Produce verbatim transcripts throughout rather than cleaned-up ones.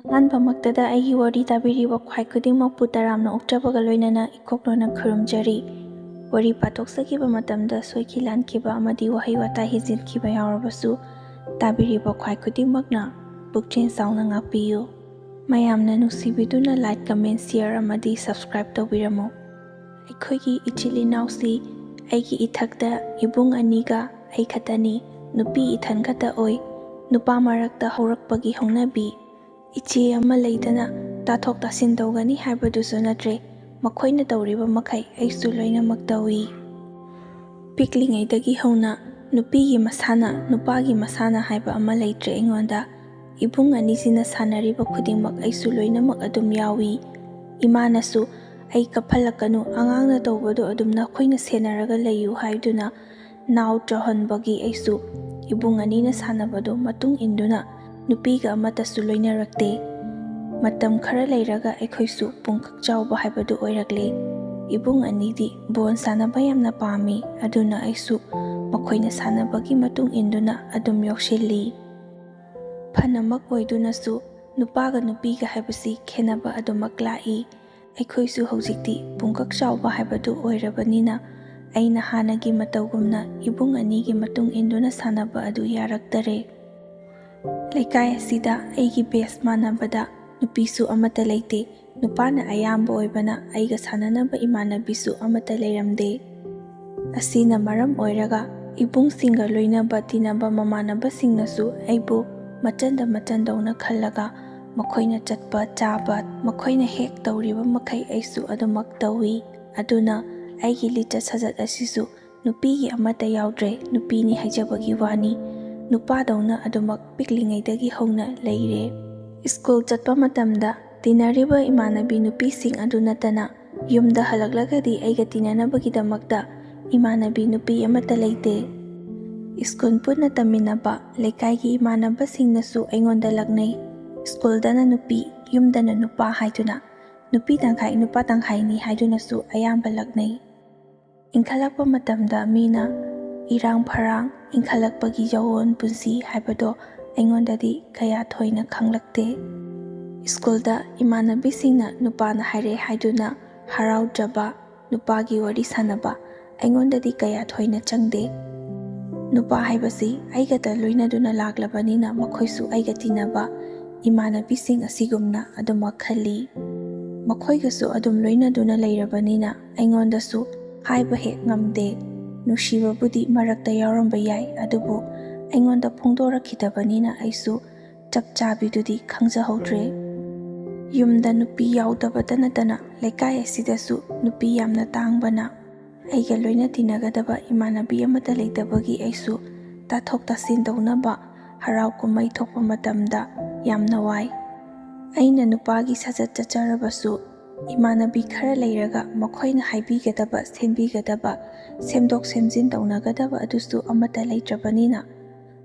ꯑꯍꯥꯟꯕꯃꯛꯇꯗ ꯑꯩꯒꯤ ꯋꯥꯔꯤ ꯇꯥꯕꯤꯔꯤꯕ ꯈ꯭ꯋꯥꯏ ꯈꯨꯗꯤꯡꯃꯛꯄꯨ ꯇꯔꯥꯝꯅ ꯑꯣꯛꯆꯕꯒ ꯂꯣꯏꯅꯅ ꯏꯀꯣꯛꯂꯣꯟꯅ ꯈꯨꯔꯨꯝꯖꯔꯤ꯫ ꯋꯥꯔꯤ ꯄꯥꯊꯣꯛꯆꯈꯤꯕ ꯃꯇꯝꯗ ꯁꯣꯏꯈꯤ ꯂꯥꯟꯈꯤꯕ ꯑꯃꯗꯤ ꯋꯥꯍꯩ ꯋꯥꯇꯥ ꯍꯦꯟꯖꯤꯟꯈꯤꯕ ꯌꯥꯎꯔꯕꯁꯨ, ꯇꯥꯕꯤꯔꯤꯕ ꯈ꯭ꯋꯥꯏ ꯈꯨꯗꯤꯡꯃꯛꯅ ꯄꯨꯛꯆꯦꯜ ꯆꯥꯎꯅ ꯉꯥꯛꯄꯤꯌꯨ꯫ ꯃꯌꯥꯝꯅ ꯅꯨꯡꯁꯤꯕꯤꯗꯨꯅ like, comment, share ꯑꯃꯗꯤ subscribe ꯇꯧꯕꯤꯔꯝꯃꯨ꯫ ꯑꯩꯈꯣꯏꯒꯤ ꯏꯆꯤꯜ ꯏꯅꯥꯎꯁꯤ ꯑꯩꯒꯤ ꯏꯊꯛꯇ ꯏꯕꯨꯡ ꯑꯅꯤꯒ ꯑꯩ ꯈꯛꯇꯅꯤ꯫ ꯅꯨꯄꯤ ꯏꯊꯟ ꯈꯛꯇ ꯑꯣꯏ꯫ ꯅꯨꯄꯥ ꯃꯔꯛꯇ ꯍꯧꯔꯛꯄꯒꯤ ꯍꯧꯅꯕꯤ, ꯏꯆꯦ ꯑꯃ ꯂꯩꯗꯅ ꯇꯥꯊꯣꯛ ꯇꯥꯁꯤꯟ ꯇꯧꯒꯅꯤ ꯍꯥꯏꯕꯗꯨꯁꯨ ꯅꯠꯇ꯭ꯔꯦ꯫ ꯃꯈꯣꯏꯅ ꯇꯧꯔꯤꯕ ꯃꯈꯩ ꯑꯩꯁꯨ ꯂꯣꯏꯅꯃꯛ ꯇꯧꯏ꯫ ꯄꯤꯛꯂꯤꯉꯩꯗꯒꯤ ꯍꯧꯅ ꯅꯨꯄꯤꯒꯤ ꯃꯁꯥꯟꯅ, ꯅꯨꯄꯥꯒꯤ ꯃꯁꯥꯟꯅ ꯍꯥꯏꯕ ꯑꯃ ꯂꯩꯇ꯭ꯔꯦ ꯑꯩꯉꯣꯟꯗ꯫ ꯏꯕꯨꯡ ꯑꯅꯤꯁꯤꯅ ꯁꯥꯟꯅꯔꯤꯕ ꯈꯨꯗꯤꯡꯃꯛ ꯑꯩꯁꯨ ꯂꯣꯏꯅꯃꯛ ꯑꯗꯨꯝ ꯌꯥꯎꯏ꯫ ꯏꯃꯥꯅꯁꯨ "ꯑꯩ ꯀꯞꯍꯜꯂꯛꯀꯅꯨ, ꯑꯉꯥꯡꯅ ꯇꯧꯕꯗꯣ ꯑꯗꯨꯝ ꯅꯈꯣꯏꯅ ꯁꯦꯟꯅꯔꯒ ꯂꯩꯌꯨ" ꯍꯥꯏꯗꯨꯅ ꯅꯥꯎ ꯆꯥꯎꯍꯟꯕꯒꯤ ꯑꯩꯁꯨ ꯏꯕꯨꯡ ꯑꯅꯤꯅ ꯁꯥꯟꯅꯕꯗꯨ ꯃꯇꯨꯡ ꯏꯟꯗꯨꯅ ꯅꯨꯄꯤꯒ ꯑꯃꯠꯇꯁꯨ ꯂꯣꯏꯅꯔꯛꯇꯦ꯫ ꯃꯇꯝ ꯈꯔ ꯂꯩꯔꯒ ꯑꯩꯈꯣꯏꯁꯨ ꯄꯨꯡꯀꯛ ꯆꯥꯎꯕ ꯍꯥꯏꯕꯗꯨ ꯑꯣꯏꯔꯛꯂꯦ꯫ ꯏꯕꯨꯡ ꯑꯅꯤꯗꯤ ꯕꯣꯜ ꯁꯥꯟꯅꯕ ꯌꯥꯝꯅ ꯄꯥꯝꯃꯤ, ꯑꯗꯨꯅ ꯑꯩꯁꯨ ꯃꯈꯣꯏꯅ ꯁꯥꯟꯅꯕꯒꯤ ꯃꯇꯨꯡ ꯏꯟꯗꯨꯅ ꯑꯗꯨꯝ ꯌꯥꯎꯁꯤꯜꯂꯤ꯫ ꯐꯅꯃꯛ ꯑꯣꯏꯗꯨꯅꯁꯨ, ꯅꯨꯄꯥꯒ ꯅꯨꯄꯤꯒ ꯍꯥꯏꯕꯁꯤ ꯈꯦꯠꯅꯕ ꯑꯗꯨꯃꯛ ꯂꯥꯛꯏ꯫ ꯑꯩꯈꯣꯏꯁꯨ ꯍꯧꯖꯤꯛꯇꯤ ꯄꯨꯡꯀꯛ ꯆꯥꯎꯕ ꯍꯥꯏꯕꯗꯨ ꯑꯣꯏꯔꯕꯅꯤꯅ, ꯑꯩꯅ ꯍꯥꯟꯅꯒꯤ ꯃꯇꯧꯒꯨꯝꯅ ꯏꯕꯨꯡ ꯑꯅꯤꯒꯤ ꯃꯇꯨꯡ ꯏꯟꯗꯨꯅ ꯁꯥꯟꯅꯕ ꯑꯗꯨ ꯌꯥꯔꯛꯇꯔꯦ꯫ ꯂꯩꯀꯥꯏ ꯑꯁꯤꯗ ꯑꯩꯒꯤ batch ꯃꯥꯟꯅꯕꯗ ꯅꯨꯄꯤꯁꯨ ꯑꯃꯠꯇ ꯂꯩꯇꯦ꯫ ꯅꯨꯄꯥꯅ ꯑꯌꯥꯝꯕ ꯑꯣꯏꯕꯅ ꯑꯩꯒ ꯁꯥꯟꯅꯅꯕ ꯏꯃꯥꯟꯅꯕꯤꯁꯨ ꯑꯃꯠꯇ ꯂꯩꯔꯝꯗꯦ꯫ ꯑꯁꯤꯅ ꯃꯔꯝ ꯑꯣꯏꯔꯒ ꯏꯕꯨꯡꯁꯤꯡꯒ ꯂꯣꯏꯅꯕ ꯇꯤꯟꯅꯕ ꯃꯃꯥꯟꯅꯕꯁꯤꯡꯅꯁꯨ ꯑꯩꯕꯨ ꯃꯆꯟꯗ ꯃꯆꯟꯗꯧꯅ ꯈꯜꯂꯒ ꯃꯈꯣꯏꯅ ꯆꯠꯄ ꯆꯥꯕ, ꯃꯈꯣꯏꯅ ꯍꯦꯛ ꯇꯧꯔꯤꯕ ꯃꯈꯩ ꯑꯩꯁꯨ ꯑꯗꯨꯃꯛ ꯇꯧꯏ꯫ ꯑꯗꯨꯅ ꯑꯩꯒꯤ ꯂꯤꯆꯠ ꯁꯥꯖꯠ ꯑꯁꯤꯁꯨ ꯅꯨꯄꯤꯒꯤ ꯑꯃꯠꯇ ꯌꯥꯎꯗ꯭ꯔꯦ, ꯅꯨꯄꯤꯅꯤ ꯍꯥꯏꯖꯕꯒꯤ ꯋꯥꯅꯤ꯫ ꯅꯨꯄꯥꯗꯧꯅ ꯑꯗꯨꯃꯛ ꯄꯤꯛꯂꯤꯉꯩꯗꯒꯤ ꯍꯧꯅ ꯂꯩꯔꯦ꯫ ꯁ꯭ꯀꯨꯜ ꯆꯠꯄ ꯃꯇꯝꯗ ꯇꯤꯟꯅꯔꯤꯕ ꯏꯃꯥꯟꯅꯕꯤ ꯅꯨꯄꯤꯁꯤꯡ ꯑꯗꯨ ꯅꯠꯇꯅ ꯌꯨꯝꯗ ꯍꯜꯂꯛꯂꯒꯗꯤ ꯑꯩꯒ ꯇꯤꯟꯅꯅꯕꯒꯤꯗꯃꯛꯇ ꯏꯃꯥꯟꯅꯕꯤ ꯅꯨꯄꯤ ꯑꯃꯠꯇ ꯂꯩꯇꯦ꯫ ꯁ꯭ꯀꯨꯜ ꯄꯨꯟꯅ ꯇꯝꯃꯤꯟꯅꯕ ꯂꯩꯀꯥꯏꯒꯤ ꯏꯃꯥꯟꯅꯕꯁꯤꯡꯅꯁꯨ ꯑꯩꯉꯣꯟꯗ ꯂꯛꯅꯩ꯫ ꯁ꯭ꯀꯨꯜꯗꯅ ꯅꯨꯄꯤ, ꯌꯨꯝꯗꯅ ꯅꯨꯄꯥ ꯍꯥꯏꯗꯨꯅ, ꯅꯨꯄꯤ ꯇꯪꯈꯥꯏ, ꯅꯨꯄꯥ ꯇꯪꯈꯥꯏꯅꯤ ꯍꯥꯏꯗꯨꯅꯁꯨ ꯑꯌꯥꯝꯕ ꯂꯛꯅꯩ꯫ ꯏꯟꯈꯠꯂꯛꯄ ꯃꯇꯝꯗ ꯃꯤꯅ ꯏꯔꯥꯡ ꯐꯔꯥꯡ, ꯏꯟꯈꯠꯂꯛꯄꯒꯤ ꯌꯥꯑꯣꯟ ꯄꯨꯟꯁꯤ ꯍꯥꯏꯕꯗꯣ ꯑꯩꯉꯣꯟꯗꯗꯤ ꯀꯌꯥ ꯊꯣꯏꯅ ꯈꯪꯂꯛꯇꯦ꯫ ꯁ꯭ꯀꯨꯜꯗ ꯏꯃꯥꯟꯅꯕꯤꯁꯤꯡꯅ ꯅꯨꯄꯥꯅ ꯍꯥꯏꯔꯦ ꯍꯥꯏꯗꯨꯅ ꯍꯔꯥꯎꯖꯕ, ꯅꯨꯄꯥꯒꯤ ꯋꯥꯔꯤ ꯁꯥꯟꯅꯕ ꯑꯩꯉꯣꯟꯗꯗꯤ ꯀꯌꯥ ꯊꯣꯏꯅ ꯆꯪꯗꯦ꯫ ꯅꯨꯄꯥ ꯍꯥꯏꯕꯁꯤ ꯑꯩꯒꯇ ꯂꯣꯏꯅꯗꯨꯅ ꯂꯥꯛꯂꯕꯅꯤꯅ ꯃꯈꯣꯏꯁꯨ ꯑꯩꯒ ꯇꯤꯟꯅꯕ ꯏꯃꯥꯟꯅꯕꯤꯁꯤꯡ ꯑꯁꯤꯒꯨꯝꯅ ꯑꯗꯨꯃꯛ ꯈꯜꯂꯤ꯫ ꯃꯈꯣꯏꯒꯁꯨ ꯑꯗꯨꯝ ꯂꯣꯏꯅꯗꯨꯅ ꯂꯩꯔꯕꯅꯤꯅ ꯑꯩꯉꯣꯟꯗꯁꯨ ꯍꯥꯏꯕ ꯍꯦꯛ ꯉꯝꯗꯦ꯫ ꯅꯨꯡꯁꯤꯕꯕꯨꯗꯤ ꯃꯔꯛꯇ ꯌꯥꯎꯔꯝꯕ ꯌꯥꯏ, ꯑꯗꯨꯕꯨ ꯑꯩꯉꯣꯟꯗ ꯐꯣꯡꯗꯣꯔꯛꯈꯤꯗꯕꯅꯤꯅ ꯑꯩꯁꯨ ꯆꯞ ꯆꯥꯕꯤꯗꯨꯗꯤ ꯈꯪꯖꯍꯧꯗ꯭ꯔꯦ꯫ ꯌꯨꯝꯗ ꯅꯨꯄꯤ ꯌꯥꯎꯗꯕꯇ ꯅꯠꯇꯅ ꯂꯩꯀꯥꯏ ꯑꯁꯤꯗꯁꯨ ꯅꯨꯄꯤ ꯌꯥꯝꯅ ꯇꯥꯡꯕꯅ ꯑꯩꯒ ꯂꯣꯏꯅ ꯇꯤꯟꯅꯒꯗꯕ ꯏꯃꯥꯟꯅꯕꯤ ꯑꯃꯠꯇ ꯂꯩꯇꯕꯒꯤ ꯑꯩꯁꯨ ꯇꯥꯊꯣꯛ ꯇꯥꯁꯤꯟ ꯇꯧꯅꯕ ꯍꯔꯥꯎ ꯀꯨꯝꯍꯩ ꯊꯣꯛꯄ ꯃꯇꯝꯗ ꯌꯥꯝꯅ ꯋꯥꯏ꯫ ꯑꯩꯅ ꯅꯨꯄꯥꯒꯤ ꯁꯥꯖꯠ ꯆꯠꯆꯔꯕꯁꯨ ꯏꯃꯥꯟꯅꯕꯤ ꯈꯔ ꯂꯩꯔꯒ ꯃꯈꯣꯏꯅ ꯍꯥꯏꯕꯤꯒꯗꯕ, ꯁꯦꯝꯕꯤꯒꯗꯕ, ꯁꯦꯝꯗꯣꯛ ꯁꯦꯝꯖꯤꯟ ꯇꯧꯅꯒꯗꯕ ꯑꯗꯨꯁꯨ ꯑꯃꯠꯇ ꯂꯩꯇ꯭ꯔꯕꯅꯤꯅ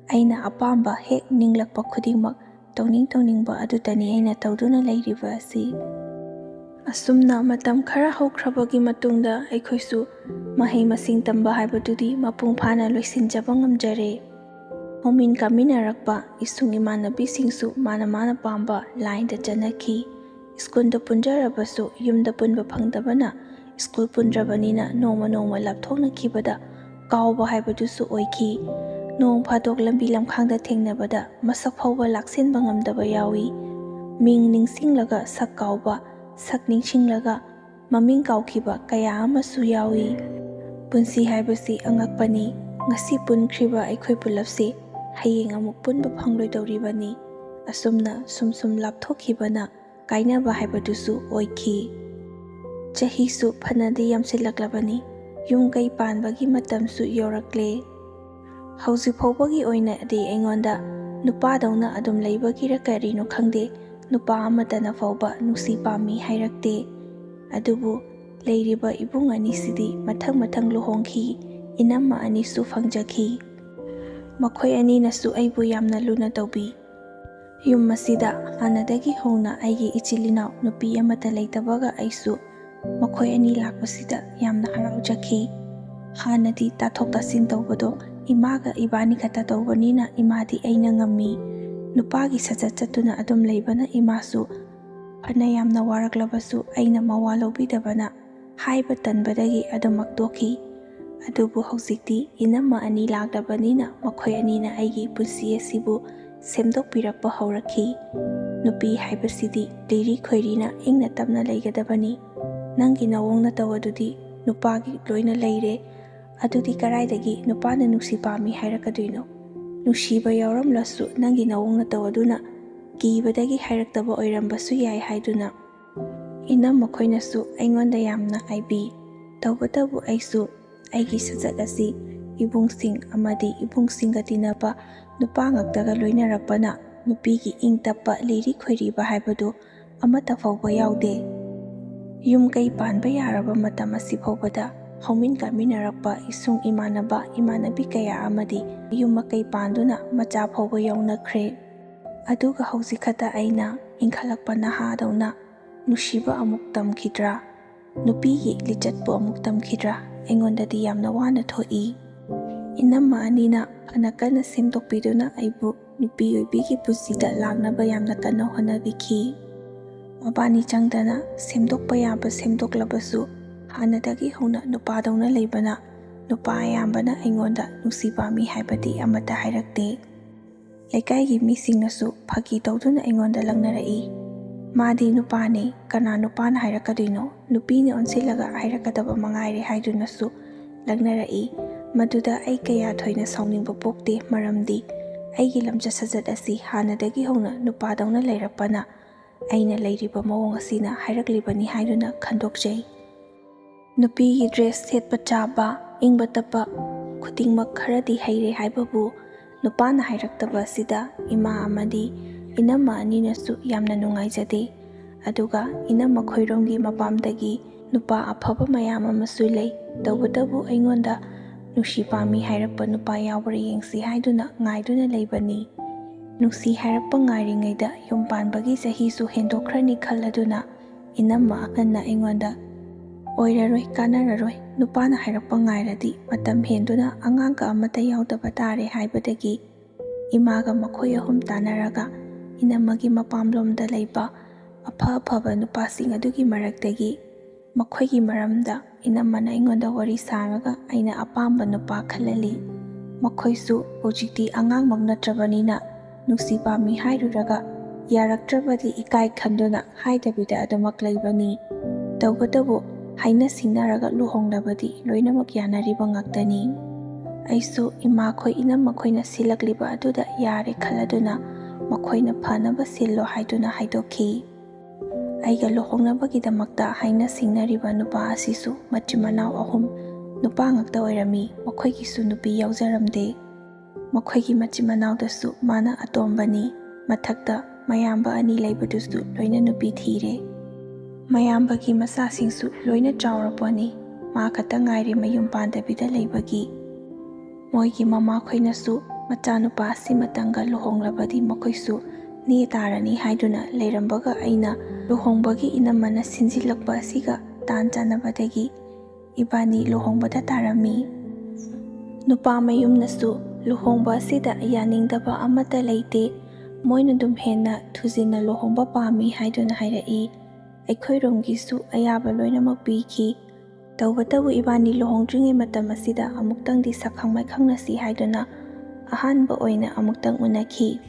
ꯑꯩꯅ ꯑꯄꯥꯝꯕ ꯍꯦꯛ ꯅꯤꯡꯂꯛꯄ ꯈꯨꯗꯤꯡꯃꯛ ꯇꯧꯅꯤꯡ ꯇꯧꯅꯤꯡꯕ ꯑꯗꯨꯇꯅꯤ ꯑꯩꯅ ꯇꯧꯗꯨꯅ ꯂꯩꯔꯤꯕ ꯑꯁꯤ꯫ ꯑꯁꯨꯝꯅ ꯃꯇꯝ ꯈꯔ ꯍꯧꯈ꯭ꯔꯕꯒꯤ ꯃꯇꯨꯡꯗ ꯑꯩꯈꯣꯏꯁꯨ ꯃꯍꯩ ꯃꯁꯤꯡ ꯇꯝꯕ ꯍꯥꯏꯕꯗꯨꯗꯤ ꯃꯄꯨꯡ ꯐꯥꯅ ꯂꯣꯏꯁꯤꯟꯖꯕ ꯉꯝꯖꯔꯦ꯫ ꯍꯧꯃꯤꯟ ꯀꯥꯃꯤꯟꯅꯔꯛꯄ ꯏꯁꯨꯡ ꯏꯃꯥꯟꯅꯕꯤꯁꯤꯡꯁꯨ ꯃꯥꯅ ꯃꯥꯅ ꯄꯥꯝꯕ ꯂꯥꯏꯟꯗ ꯆꯠꯅꯈꯤ꯫ ꯁ꯭ꯀꯨꯜꯗ ꯄꯨꯟꯖꯔꯕꯁꯨ ꯌꯨꯝꯗ ꯄꯨꯟꯕ ꯐꯪꯗꯕꯅ ꯁ꯭ꯀꯨꯜ ꯄꯨꯟꯗ꯭ꯔꯕꯅꯤꯅ ꯅꯣꯡꯃ ꯅꯣꯡꯃ ꯂꯥꯞꯊꯣꯛꯅꯈꯤꯕꯗ ꯀꯥꯎꯕ ꯍꯥꯏꯕꯗꯨꯁꯨ ꯑꯣꯏꯈꯤ꯫ ꯅꯣꯡ ꯐꯥꯗꯣꯛ ꯂꯝꯕꯤ ꯂꯝꯈꯥꯡꯗ ꯊꯦꯡꯅꯕꯗ ꯃꯁꯛ ꯐꯥꯎꯕ ꯂꯥꯛꯁꯤꯟꯕ ꯉꯝꯗꯕ ꯌꯥꯎꯏ꯫ ꯃꯤꯡ ꯅꯤꯡꯁꯤꯡꯂꯒ ꯁꯛ ꯀꯥꯎꯕ, ꯁꯛ ꯅꯤꯡꯁꯤꯡꯂꯒ ꯃꯃꯤꯡ ꯀꯥꯎꯈꯤꯕ ꯀꯌꯥ ꯑꯃꯁꯨ ꯌꯥꯎꯏ꯫ ꯄꯨꯟꯁꯤ ꯍꯥꯏꯕꯁꯤ ꯑꯉꯛꯄꯅꯤ꯫ ꯉꯁꯤ ꯄꯨꯟꯈ꯭ꯔꯤꯕ ꯑꯩꯈꯣꯏ ꯄꯨꯂꯞꯁꯤ ꯍꯌꯦꯡ ꯑꯃꯨꯛ ꯄꯨꯟꯕ ꯐꯪꯂꯣꯏꯗꯧꯔꯤꯕꯅꯤ꯫ ꯑꯁꯨꯝꯅ ꯁꯨꯝ ꯁꯨꯝ ꯂꯥꯞꯊꯣꯛꯈꯤꯕꯅ ꯀꯥꯏꯅꯕ ꯍꯥꯏꯕꯗꯨꯁꯨ ꯑꯣꯏꯈꯤ꯫ ꯆꯍꯤꯁꯨ ꯐꯅꯗꯤ ꯌꯥꯝꯁꯤꯜꯂꯛꯂꯕꯅꯤ꯫ ꯌꯨꯝ ꯀꯩ ꯄꯥꯟꯕꯒꯤ ꯃꯇꯝꯁꯨ ꯌꯧꯔꯛꯂꯦ꯫ ꯍꯧꯖꯤꯛ ꯐꯥꯎꯕꯒꯤ ꯑꯣꯏꯅꯗꯤ ꯑꯩꯉꯣꯟꯗ ꯅꯨꯄꯥꯗꯧꯅ ꯑꯗꯨꯝ ꯂꯩꯕꯒꯤꯔ ꯀꯔꯤꯅꯣ ꯈꯪꯗꯦ, ꯅꯨꯄꯥ ꯑꯃꯠꯇꯅ ꯐꯥꯎꯕ ꯅꯨꯡꯁꯤ ꯄꯥꯝꯃꯤ ꯍꯥꯏꯔꯛꯇꯦ꯫ ꯑꯗꯨꯕꯨ ꯂꯩꯔꯤꯕ ꯏꯕꯨꯡ ꯑꯅꯤꯁꯤꯗꯤ ꯃꯊꯪ ꯃꯊꯪ ꯂꯨꯍꯣꯡꯈꯤ, ꯏꯅꯝꯃ ꯑꯅꯤꯁꯨ ꯐꯪꯖꯈꯤ꯫ ꯃꯈꯣꯏ ꯑꯅꯤꯅꯁꯨ ꯑꯩꯕꯨ ꯌꯥꯝꯅ ꯂꯨꯅ ꯇꯧꯕꯤ꯫ ꯌꯨꯝ ꯑꯁꯤꯗ ꯍꯥꯟꯅꯗꯒꯤ ꯍꯧꯅ ꯑꯩꯒꯤ ꯏꯆꯤꯜ ꯏꯅꯥꯎ ꯅꯨꯄꯤ ꯑꯃꯠꯇ ꯂꯩꯇꯕꯒ ꯑꯩꯁꯨ ꯃꯈꯣꯏ ꯑꯅꯤ ꯂꯥꯛꯄꯁꯤꯗ ꯌꯥꯝꯅ ꯍꯔꯥꯎꯖꯈꯤ꯫ ꯍꯥꯟꯅꯗꯤ ꯇꯥꯊꯣꯛ ꯇꯥꯁꯤꯟ ꯇꯧꯕꯗꯣ ꯏꯃꯥꯒ ꯏꯕꯥꯅꯤ ꯈꯛꯇ ꯇꯧꯕꯅꯤꯅ ꯏꯃꯥꯗꯤ ꯑꯩꯅ ꯉꯝꯃꯤ꯫ ꯅꯨꯄꯥꯒꯤ ꯁꯖꯠ ꯆꯠꯇꯨꯅ ꯑꯗꯨꯝ ꯂꯩꯕꯅ ꯏꯃꯥꯁꯨ ꯐꯅ ꯌꯥꯝꯅ ꯋꯥꯔꯛꯂꯕꯁꯨ ꯑꯩꯅ ꯃꯋꯥ ꯂꯧꯕꯤꯗꯕꯅ ꯍꯥꯏꯕ ꯇꯟꯕꯗꯒꯤ ꯑꯗꯨꯃꯛ ꯇꯣꯛꯈꯤ꯫ ꯑꯗꯨꯕꯨ ꯍꯧꯖꯤꯛꯇꯤ ꯏꯅꯝꯃ ꯑꯅꯤ ꯂꯥꯛꯂꯕꯅꯤꯅ ꯃꯈꯣꯏ ꯑꯅꯤꯅ ꯑꯩꯒꯤ ꯄꯨꯟꯁꯤ ꯑꯁꯤꯕꯨ ꯁꯦꯝꯗꯣꯛꯄꯤꯔꯛꯄ ꯍꯧꯔꯛꯈꯤ꯫ ꯅꯨꯄꯤ ꯍꯥꯏꯕꯁꯤꯗꯤ ꯂꯤꯔꯤ ꯈꯣꯏꯔꯤꯅ ꯏꯪꯅ ꯇꯞꯅ ꯂꯩꯒꯗꯕꯅꯤ꯫ ꯅꯪꯒꯤ ꯅꯑꯣꯡ ꯅꯇꯧ ꯑꯗꯨꯗꯤ ꯅꯨꯄꯥꯒꯤ ꯂꯣꯏꯅ ꯂꯩꯔꯦ꯫ ꯑꯗꯨꯗꯤ ꯀꯔꯥꯏꯗꯒꯤ ꯅꯨꯄꯥꯅ ꯅꯨꯡꯁꯤ ꯄꯥꯝꯃꯤ ꯍꯥꯏꯔꯛꯀꯗꯣꯏꯅꯣ? ꯅꯨꯡꯁꯤꯕ ꯌꯥꯎꯔꯝꯂꯁꯨ ꯅꯪꯒꯤ ꯅꯑꯣꯡ ꯅꯇꯧ ꯑꯗꯨꯅ ꯀꯤꯕꯗꯒꯤ ꯍꯥꯏꯔꯛꯇꯕ ꯑꯣꯏꯔꯝꯕꯁꯨ ꯌꯥꯏ ꯍꯥꯏꯗꯨꯅ ꯏꯅꯝ ꯃꯈꯣꯏꯅꯁꯨ ꯑꯩꯉꯣꯟꯗ ꯌꯥꯝꯅ ꯍꯥꯏꯕꯤ꯫ ꯇꯧꯕꯇꯕꯨ ꯑꯩꯁꯨ ꯑꯩꯒꯤ ꯁꯖꯠ ꯑꯁꯤ ꯏꯕꯨꯡꯁꯤꯡ ꯑꯃꯗꯤ ꯏꯕꯨꯡꯁꯤꯡꯒ ꯇꯤꯟꯅꯕ ꯅꯨꯄꯥ ꯉꯥꯛꯇꯒ ꯂꯣꯏꯅꯔꯛꯄꯅ ꯅꯨꯄꯤꯒꯤ ꯏꯪ ꯇꯞꯄ ꯂꯤꯔꯤ ꯈꯣꯏꯔꯤꯕ ꯍꯥꯏꯕꯗꯨ ꯑꯃꯠꯇ ꯐꯥꯎꯕ ꯌꯥꯎꯗꯦ꯫ ꯌꯨꯝ ꯀꯩ ꯄꯥꯟꯕ ꯌꯥꯔꯕ ꯃꯇꯝ ꯑꯁꯤ ꯐꯥꯎꯕꯗ ꯍꯧꯃꯤꯟ ꯀꯥꯃꯤꯟꯅꯔꯛꯄ ꯏꯁꯨꯡ ꯏꯃꯥꯟꯅꯕ ꯏꯃꯥꯟꯅꯕꯤ ꯀꯌꯥ ꯑꯃꯗꯤ ꯌꯨꯝ ꯃꯀꯩ ꯄꯥꯟꯗꯨꯅ ꯃꯆꯥ ꯐꯥꯎꯕ ꯌꯥꯎꯅꯈ꯭ꯔꯦ꯫ ꯑꯗꯨꯒ ꯍꯧꯖꯤꯛ ꯈꯛꯇ ꯑꯩꯅ ꯏꯟꯈꯠꯂꯛꯄ ꯅꯍꯥꯗꯧꯅ ꯅꯨꯡꯁꯤꯕ ꯑꯃꯨꯛ ꯇꯝꯈꯤꯗ꯭ꯔꯥ? ꯅꯨꯄꯤꯒꯤ ꯂꯤꯆꯠꯄꯨ ꯑꯃꯨꯛ ꯇꯝꯈꯤꯗ꯭ꯔꯥ? ꯑꯩꯉꯣꯟꯗꯗꯤ ꯌꯥꯝꯅ ꯋꯥꯅ ꯊꯣꯛꯏ꯫ ꯏꯅꯝꯃ ꯑꯅꯤꯅ ꯐꯅ ꯀꯟꯅ ꯁꯦꯝꯗꯣꯛꯄꯤꯗꯨꯅ ꯑꯩꯕꯨ ꯅꯨꯄꯤ ꯑꯣꯏꯕꯤꯒꯤ ꯄꯨꯟꯁꯤꯗ ꯂꯥꯛꯅꯕ ꯌꯥꯝꯅ ꯀꯟꯅ ꯍꯣꯠꯅꯕꯤꯈꯤ꯫ ꯃꯕꯥꯅꯤ ꯆꯪꯗꯅ ꯁꯦꯝꯗꯣꯛꯄ ꯌꯥꯕ ꯁꯦꯝꯗꯣꯛꯂꯕꯁꯨ ꯍꯥꯟꯅꯗꯒꯤ ꯍꯧꯅ ꯅꯨꯄꯥꯗꯧꯅ ꯂꯩꯕꯅ ꯅꯨꯄꯥ ꯑꯌꯥꯝꯕꯅ ꯑꯩꯉꯣꯟꯗ ꯅꯨꯡꯁꯤ ꯄꯥꯝꯃꯤ ꯍꯥꯏꯕꯗꯤ ꯑꯃꯠꯇ ꯍꯥꯏꯔꯛꯇꯦ꯫ ꯂꯩꯀꯥꯏꯒꯤ ꯃꯤꯁꯤꯡꯅꯁꯨ ꯐꯥꯒꯤ ꯇꯧꯗꯨꯅ ꯑꯩꯉꯣꯟꯗ ꯂꯛꯅꯔꯛꯏ꯫ "ꯃꯥꯗꯤ ꯅꯨꯄꯥꯅꯤ, ꯀꯅꯥ ꯅꯨꯄꯥꯅ ꯍꯥꯏꯔꯛꯀꯗꯣꯏꯅꯣ? ꯅꯨꯄꯤꯅꯤ ꯑꯣꯟꯁꯤꯜꯂꯒ ꯍꯥꯏꯔꯛꯀꯗꯕ ꯃꯉꯥꯏꯔꯦ" ꯍꯥꯏꯗꯨꯅꯁꯨ ꯂꯛꯅꯔꯛꯏ꯫ ꯃꯗꯨꯗ ꯑꯩ ꯀꯌꯥ ꯊꯣꯏꯅ ꯁꯥꯎꯅꯤꯡꯕ ꯄꯣꯛꯇꯦ, ꯃꯔꯝꯗꯤ ꯑꯩꯒꯤ ꯂꯝꯆꯠ ꯁꯥꯖꯠ ꯑꯁꯤ ꯍꯥꯟꯅꯗꯒꯤ ꯍꯧꯅ ꯅꯨꯄꯥꯗꯧꯅ ꯂꯩꯔꯛꯄꯅ ꯑꯩꯅ ꯂꯩꯔꯤꯕ ꯃꯑꯣꯡ ꯑꯁꯤꯅ ꯍꯥꯏꯔꯛꯂꯤꯕꯅꯤ ꯍꯥꯏꯗꯨꯅ ꯈꯟꯗꯣꯛꯆꯩ꯫ ꯅꯨꯄꯤꯒꯤ ꯗ꯭ꯔꯦꯁ ꯁꯦꯠꯄ ꯆꯥꯕ, ꯏꯪꯕ ꯇꯞꯄ ꯈꯨꯗꯤꯡꯃꯛ ꯈꯔꯗꯤ ꯍꯩꯔꯦ ꯍꯥꯏꯕꯕꯨ ꯅꯨꯄꯥꯅ ꯍꯥꯏꯔꯛꯇꯕ ꯑꯁꯤꯗ ꯏꯃꯥ ꯑꯃꯗꯤ ꯏꯅꯝꯃ ꯑꯅꯤꯅꯁꯨ ꯌꯥꯝꯅ ꯅꯨꯡꯉꯥꯏꯖꯗꯦ꯫ ꯑꯗꯨꯒ ꯏꯅꯝꯃ ꯈꯣꯏꯔꯣꯝꯒꯤ ꯃꯄꯥꯝꯗꯒꯤ ꯅꯨꯄꯥ ꯑꯐꯕ ꯃꯌꯥꯝ ꯑꯃꯁꯨ ꯂꯩ꯫ ꯇꯧꯕꯇꯕꯨ ꯑꯩꯉꯣꯟꯗ ꯅꯨꯡꯁꯤ ꯄꯥꯝꯃꯤ ꯍꯥꯏꯔꯛꯄ ꯅꯨꯄꯥ ꯌꯥꯎꯕ꯭ꯔꯥ ꯌꯦꯡꯁꯤ ꯍꯥꯏꯗꯨꯅ ꯉꯥꯏꯗꯨꯅ ꯂꯩꯕꯅꯤ꯫ ꯅꯨꯡꯁꯤ ꯍꯥꯏꯔꯛꯄ ꯉꯥꯏꯔꯤꯉꯩꯗ ꯌꯨꯝ ꯄꯥꯟꯕꯒꯤ ꯆꯍꯤꯁꯨ ꯍꯦꯟꯗꯣꯛꯈ꯭ꯔꯅꯤ ꯈꯜꯂꯗꯨꯅ ꯏꯅꯝꯃ ꯑꯍꯟꯅ ꯑꯩꯉꯣꯟꯗ "ꯑꯣꯏꯔꯔꯣꯏ, ꯀꯥꯟꯅꯔꯔꯣꯏ, ꯅꯨꯄꯥꯅ ꯍꯥꯏꯔꯛꯄ ꯉꯥꯏꯔꯗꯤ ꯃꯇꯝ ꯍꯦꯟꯗꯨꯅ ꯑꯉꯥꯡꯒ ꯑꯃꯠꯇ ꯌꯥꯎꯗꯕ ꯇꯥꯔꯦ" ꯍꯥꯏꯕꯗꯒꯤ ꯏꯃꯥꯒ ꯃꯈꯣꯏ ꯑꯍꯨꯝ ꯇꯥꯟꯅꯔꯒ ꯏꯅꯝꯃꯒꯤ ꯃꯄꯥꯝꯂꯣꯝꯗ ꯂꯩꯕ ꯑꯐ ꯑꯐꯕ ꯅꯨꯄꯥꯁꯤꯡ ꯑꯗꯨꯒꯤ ꯃꯔꯛꯇꯒꯤ ꯃꯈꯣꯏꯒꯤ ꯃꯔꯝꯗ ꯏꯅꯝꯃꯅ ꯑꯩꯉꯣꯟꯗ ꯋꯥꯔꯤ ꯁꯥꯔꯒ ꯑꯩꯅ ꯑꯄꯥꯝꯕ ꯅꯨꯄꯥ ꯈꯜꯍꯜꯂꯤ꯫ ꯃꯈꯣꯏꯁꯨ ꯍꯧꯖꯤꯛꯇꯤ ꯑꯉꯥꯡꯃꯛ ꯅꯠꯇ꯭ꯔꯕꯅꯤꯅ ꯅꯨꯡꯁꯤ ꯄꯥꯝꯃꯤ ꯍꯥꯏꯔꯨꯔꯒ ꯌꯥꯔꯛꯇ꯭ꯔꯕꯗꯤ ꯏꯀꯥꯏ ꯈꯟꯗꯨꯅ ꯍꯥꯏꯗꯕꯤꯗ ꯑꯗꯨꯃꯛ ꯂꯩꯕꯅꯤ꯫ ꯇꯧꯕꯇꯕꯨ ꯍꯥꯏꯅ ꯁꯤꯡꯅꯔꯒ ꯂꯨꯍꯣꯡꯂꯕꯗꯤ ꯂꯣꯏꯅꯃꯛ ꯌꯥꯅꯔꯤꯕ ꯉꯥꯛꯇꯅꯤ꯫ ꯑꯩꯁꯨ ꯏꯃꯥꯈꯣꯏ ꯏꯅꯝꯃꯈꯣꯏꯅ ꯁꯤꯜꯂꯛꯂꯤꯕ ꯑꯗꯨꯗ ꯌꯥꯔꯦ ꯈꯜꯂꯗꯨꯅ ꯃꯈꯣꯏꯅ ꯐꯅꯕ ꯁꯤꯜꯂꯣ ꯍꯥꯏꯗꯨꯅ ꯍꯥꯏꯗꯣꯛꯈꯤ꯫ ꯑꯩꯒ ꯂꯨꯍꯣꯡꯅꯕꯒꯤꯗꯃꯛꯇ ꯍꯥꯏꯅ ꯁꯤꯡꯅꯔꯤꯕ ꯅꯨꯄꯥ ꯑꯁꯤꯁꯨ ꯃꯆꯤꯟ ꯃꯅꯥꯎ ꯑꯍꯨꯝ ꯅꯨꯄꯥ ꯉꯥꯛꯇ ꯑꯣꯏꯔꯝꯃꯤ꯫ ꯃꯈꯣꯏꯒꯤꯁꯨ ꯅꯨꯄꯤ ꯌꯥꯎꯖꯔꯝꯗꯦ꯫ ꯃꯈꯣꯏꯒꯤ ꯃꯆꯤꯟ ꯃꯅꯥꯎꯗꯁꯨ ꯃꯥꯅ ꯑꯇꯣꯝꯕꯅꯤ꯫ ꯃꯊꯛꯇ ꯃꯌꯥꯝꯕ ꯑꯅꯤ ꯂꯩꯕꯗꯨꯁꯨ ꯂꯣꯏꯅ ꯅꯨꯄꯤ ꯊꯤꯔꯦ꯫ ꯃꯌꯥꯝꯕꯒꯤ ꯃꯆꯥꯁꯤꯡꯁꯨ ꯂꯣꯏꯅ ꯆꯥꯎꯔꯄꯣꯠꯅꯤ꯫ ꯃꯥ ꯈꯛꯇ ꯉꯥꯏꯔꯦ ꯃꯌꯨꯝ ꯄꯥꯟꯗꯕꯤꯗ ꯂꯩꯕꯒꯤ꯫ ꯃꯣꯏꯒꯤ ꯃꯃꯥꯈꯣꯏꯅꯁꯨ ꯃꯆꯥꯅꯨꯄꯥ ꯑꯁꯤꯃꯇꯪꯒ ꯂꯨꯍꯣꯡꯂꯕꯗꯤ ꯃꯈꯣꯏꯁꯨ ꯅꯦ ꯇꯥꯔꯅꯤ ꯍꯥꯏꯗꯨꯅ ꯂꯩꯔꯝꯕꯒ ꯑꯩꯅ ꯂꯨꯍꯣꯡꯕꯒꯤ ꯏꯅꯝꯃꯅ ꯁꯤꯟꯖꯤꯜꯂꯛꯄ ꯑꯁꯤꯒ ꯇꯥꯟ ꯆꯥꯟꯅꯕꯗꯒꯤ ꯏꯕꯥꯅꯤ ꯂꯨꯍꯣꯡꯕꯗ ꯇꯥꯔꯝꯃꯤ꯫ ꯅꯨꯄꯥ ꯃꯌꯨꯝꯅꯁꯨ ꯂꯨꯍꯣꯡꯕ ꯑꯁꯤꯗ ꯌꯥꯅꯤꯡꯗꯕ ꯑꯃꯠꯇ ꯂꯩꯇꯦ, ꯃꯣꯏꯅ ꯑꯗꯨꯝ ꯍꯦꯟꯅ ꯊꯨꯖꯤꯟꯅ ꯂꯨꯍꯣꯡꯕ ꯄꯥꯝꯃꯤ ꯍꯥꯏꯗꯨꯅ ꯍꯥꯏꯔꯛꯏ꯫ ꯑꯩꯈꯣꯏꯔꯣꯝꯒꯤꯁꯨ ꯑꯌꯥꯕ ꯂꯣꯏꯅꯃꯛ ꯄꯤꯈꯤ꯫ ꯇꯧꯕꯇꯕꯨ ꯏꯕꯥꯅꯤ ꯂꯨꯍꯣꯡꯗ꯭ꯔꯤꯉꯩ ꯃꯇꯝ ꯑꯁꯤꯗ ꯑꯃꯨꯛꯇꯪꯗꯤ ꯁꯛ ꯈꯪꯃꯥꯏ ꯈꯪꯅꯁꯤ ꯍꯥꯏꯗꯨꯅ ꯑꯍꯥꯟꯕ ꯑꯣꯏꯅ ꯑꯃꯨꯛꯇꯪ ꯎꯅꯈꯤ꯫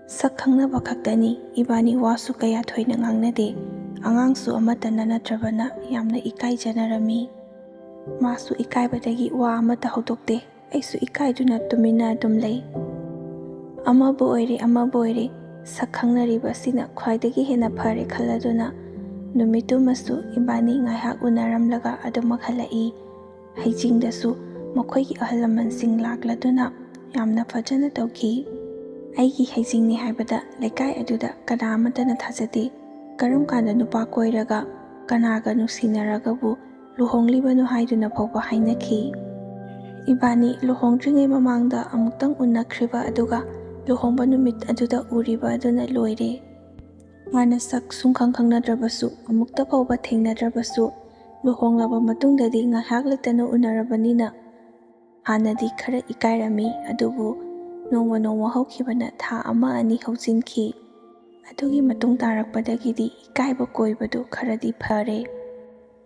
ꯁꯛ ꯈꯪꯅꯕ ꯈꯛꯇꯅꯤ, ꯏꯕꯥꯅꯤ ꯋꯥꯁꯨ ꯀꯌꯥ ꯊꯣꯏꯅ ꯉꯥꯡꯅꯗꯦ꯫ ꯑꯉꯥꯡꯁꯨ ꯑꯃꯠꯇꯅ ꯅꯠꯇ꯭ꯔꯕꯅ ꯌꯥꯝꯅ ꯏꯀꯥꯏꯖꯅꯔꯝꯃꯤ꯫ ꯃꯥꯁꯨ ꯏꯀꯥꯏꯕꯗꯒꯤ ꯋꯥ ꯑꯃꯠꯇ ꯍꯧꯗꯣꯛꯇꯦ꯫ ꯑꯩꯁꯨ ꯏꯀꯥꯏꯗꯨꯅ ꯇꯨꯃꯤꯟꯅ ꯑꯗꯨꯝ ꯂꯩ꯫ ꯑꯃꯕꯨ ꯑꯣꯏꯔꯦ, ꯑꯃꯕꯨ ꯑꯣꯏꯔꯦ, ꯁꯛ ꯈꯪꯅꯔꯤꯕ ꯑꯁꯤꯅ ꯈ꯭ꯋꯥꯏꯗꯒꯤ ꯍꯦꯟꯅ ꯐꯔꯦ ꯈꯜꯂꯗꯨꯅ ꯅꯨꯃꯤꯠꯇꯨꯃꯁꯨ ꯏꯕꯥꯅꯤ ꯉꯥꯏꯍꯥꯛ ꯎꯅꯔꯝꯂꯒ ꯑꯗꯨꯃꯛ ꯍꯜꯂꯛꯏ꯫ ꯍꯩꯖꯤꯡꯗꯁꯨ ꯃꯈꯣꯏꯒꯤ ꯑꯍꯜ ꯂꯃꯟꯁꯤꯡ ꯂꯥꯛꯂꯗꯨꯅ ꯌꯥꯝꯅ ꯐꯖꯅ ꯇꯧꯈꯤ꯫ ꯑꯩꯒꯤ ꯍꯩꯖꯤꯡꯅꯤ ꯍꯥꯏꯕꯗ ꯂꯩꯀꯥꯏ ꯑꯗꯨꯗ ꯀꯅꯥ ꯑꯃꯠꯇꯅ ꯊꯥꯖꯗꯦ꯫ ꯀꯔꯝ ꯀꯥꯟꯗ ꯅꯨꯄꯥ ꯀꯣꯏꯔꯒ ꯀꯅꯥꯒ ꯅꯨꯡꯁꯤꯅꯔꯒꯕꯨ ꯂꯨꯍꯣꯡꯂꯤꯕꯅꯣ ꯍꯥꯏꯗꯨꯅ ꯐꯥꯎꯕ ꯍꯥꯏꯅꯈꯤ꯫ ꯏꯕꯥꯅꯤ ꯂꯨꯍꯣꯡꯗ꯭ꯔꯤꯉꯩ ꯃꯃꯥꯡꯗ ꯑꯃꯨꯛꯇꯪ ꯎꯅꯈ꯭ꯔꯤꯕ ꯑꯗꯨꯒ ꯂꯨꯍꯣꯡꯕ ꯅꯨꯃꯤꯠ ꯑꯗꯨꯗ ꯎꯔꯤꯕ ꯑꯗꯨꯅ ꯂꯣꯏꯔꯦ꯫ ꯃꯥꯅ ꯁꯛ ꯁꯨꯡꯈꯪ ꯈꯪꯅꯗ꯭ꯔꯕꯁꯨ, ꯑꯃꯨꯛꯇ ꯐꯥꯎꯕ ꯊꯦꯡꯅꯗ꯭ꯔꯕꯁꯨ, ꯂꯨꯍꯣꯡꯂꯕ ꯃꯇꯨꯡꯗꯗꯤ ꯉꯥꯏꯍꯥꯛ ꯂꯩꯇꯅ ꯎꯅꯔꯕꯅꯤꯅ ꯍꯥꯟꯅꯗꯤ ꯈꯔ ꯏꯀꯥꯏꯔꯝꯃꯤ, ꯑꯗꯨꯕꯨ ꯅꯣꯡꯃ ꯅꯣꯡꯃ ꯍꯧꯈꯤꯕꯅ ꯊꯥ ꯑꯃ ꯑꯅꯤ ꯍꯧꯖꯤꯟꯈꯤ꯫ ꯑꯗꯨꯒꯤ ꯃꯇꯨꯡ ꯇꯥꯔꯛꯄꯗꯒꯤꯗꯤ ꯏꯀꯥꯏꯕ ꯀꯣꯏꯕꯗꯨ ꯈꯔꯗꯤ ꯐꯔꯦ꯫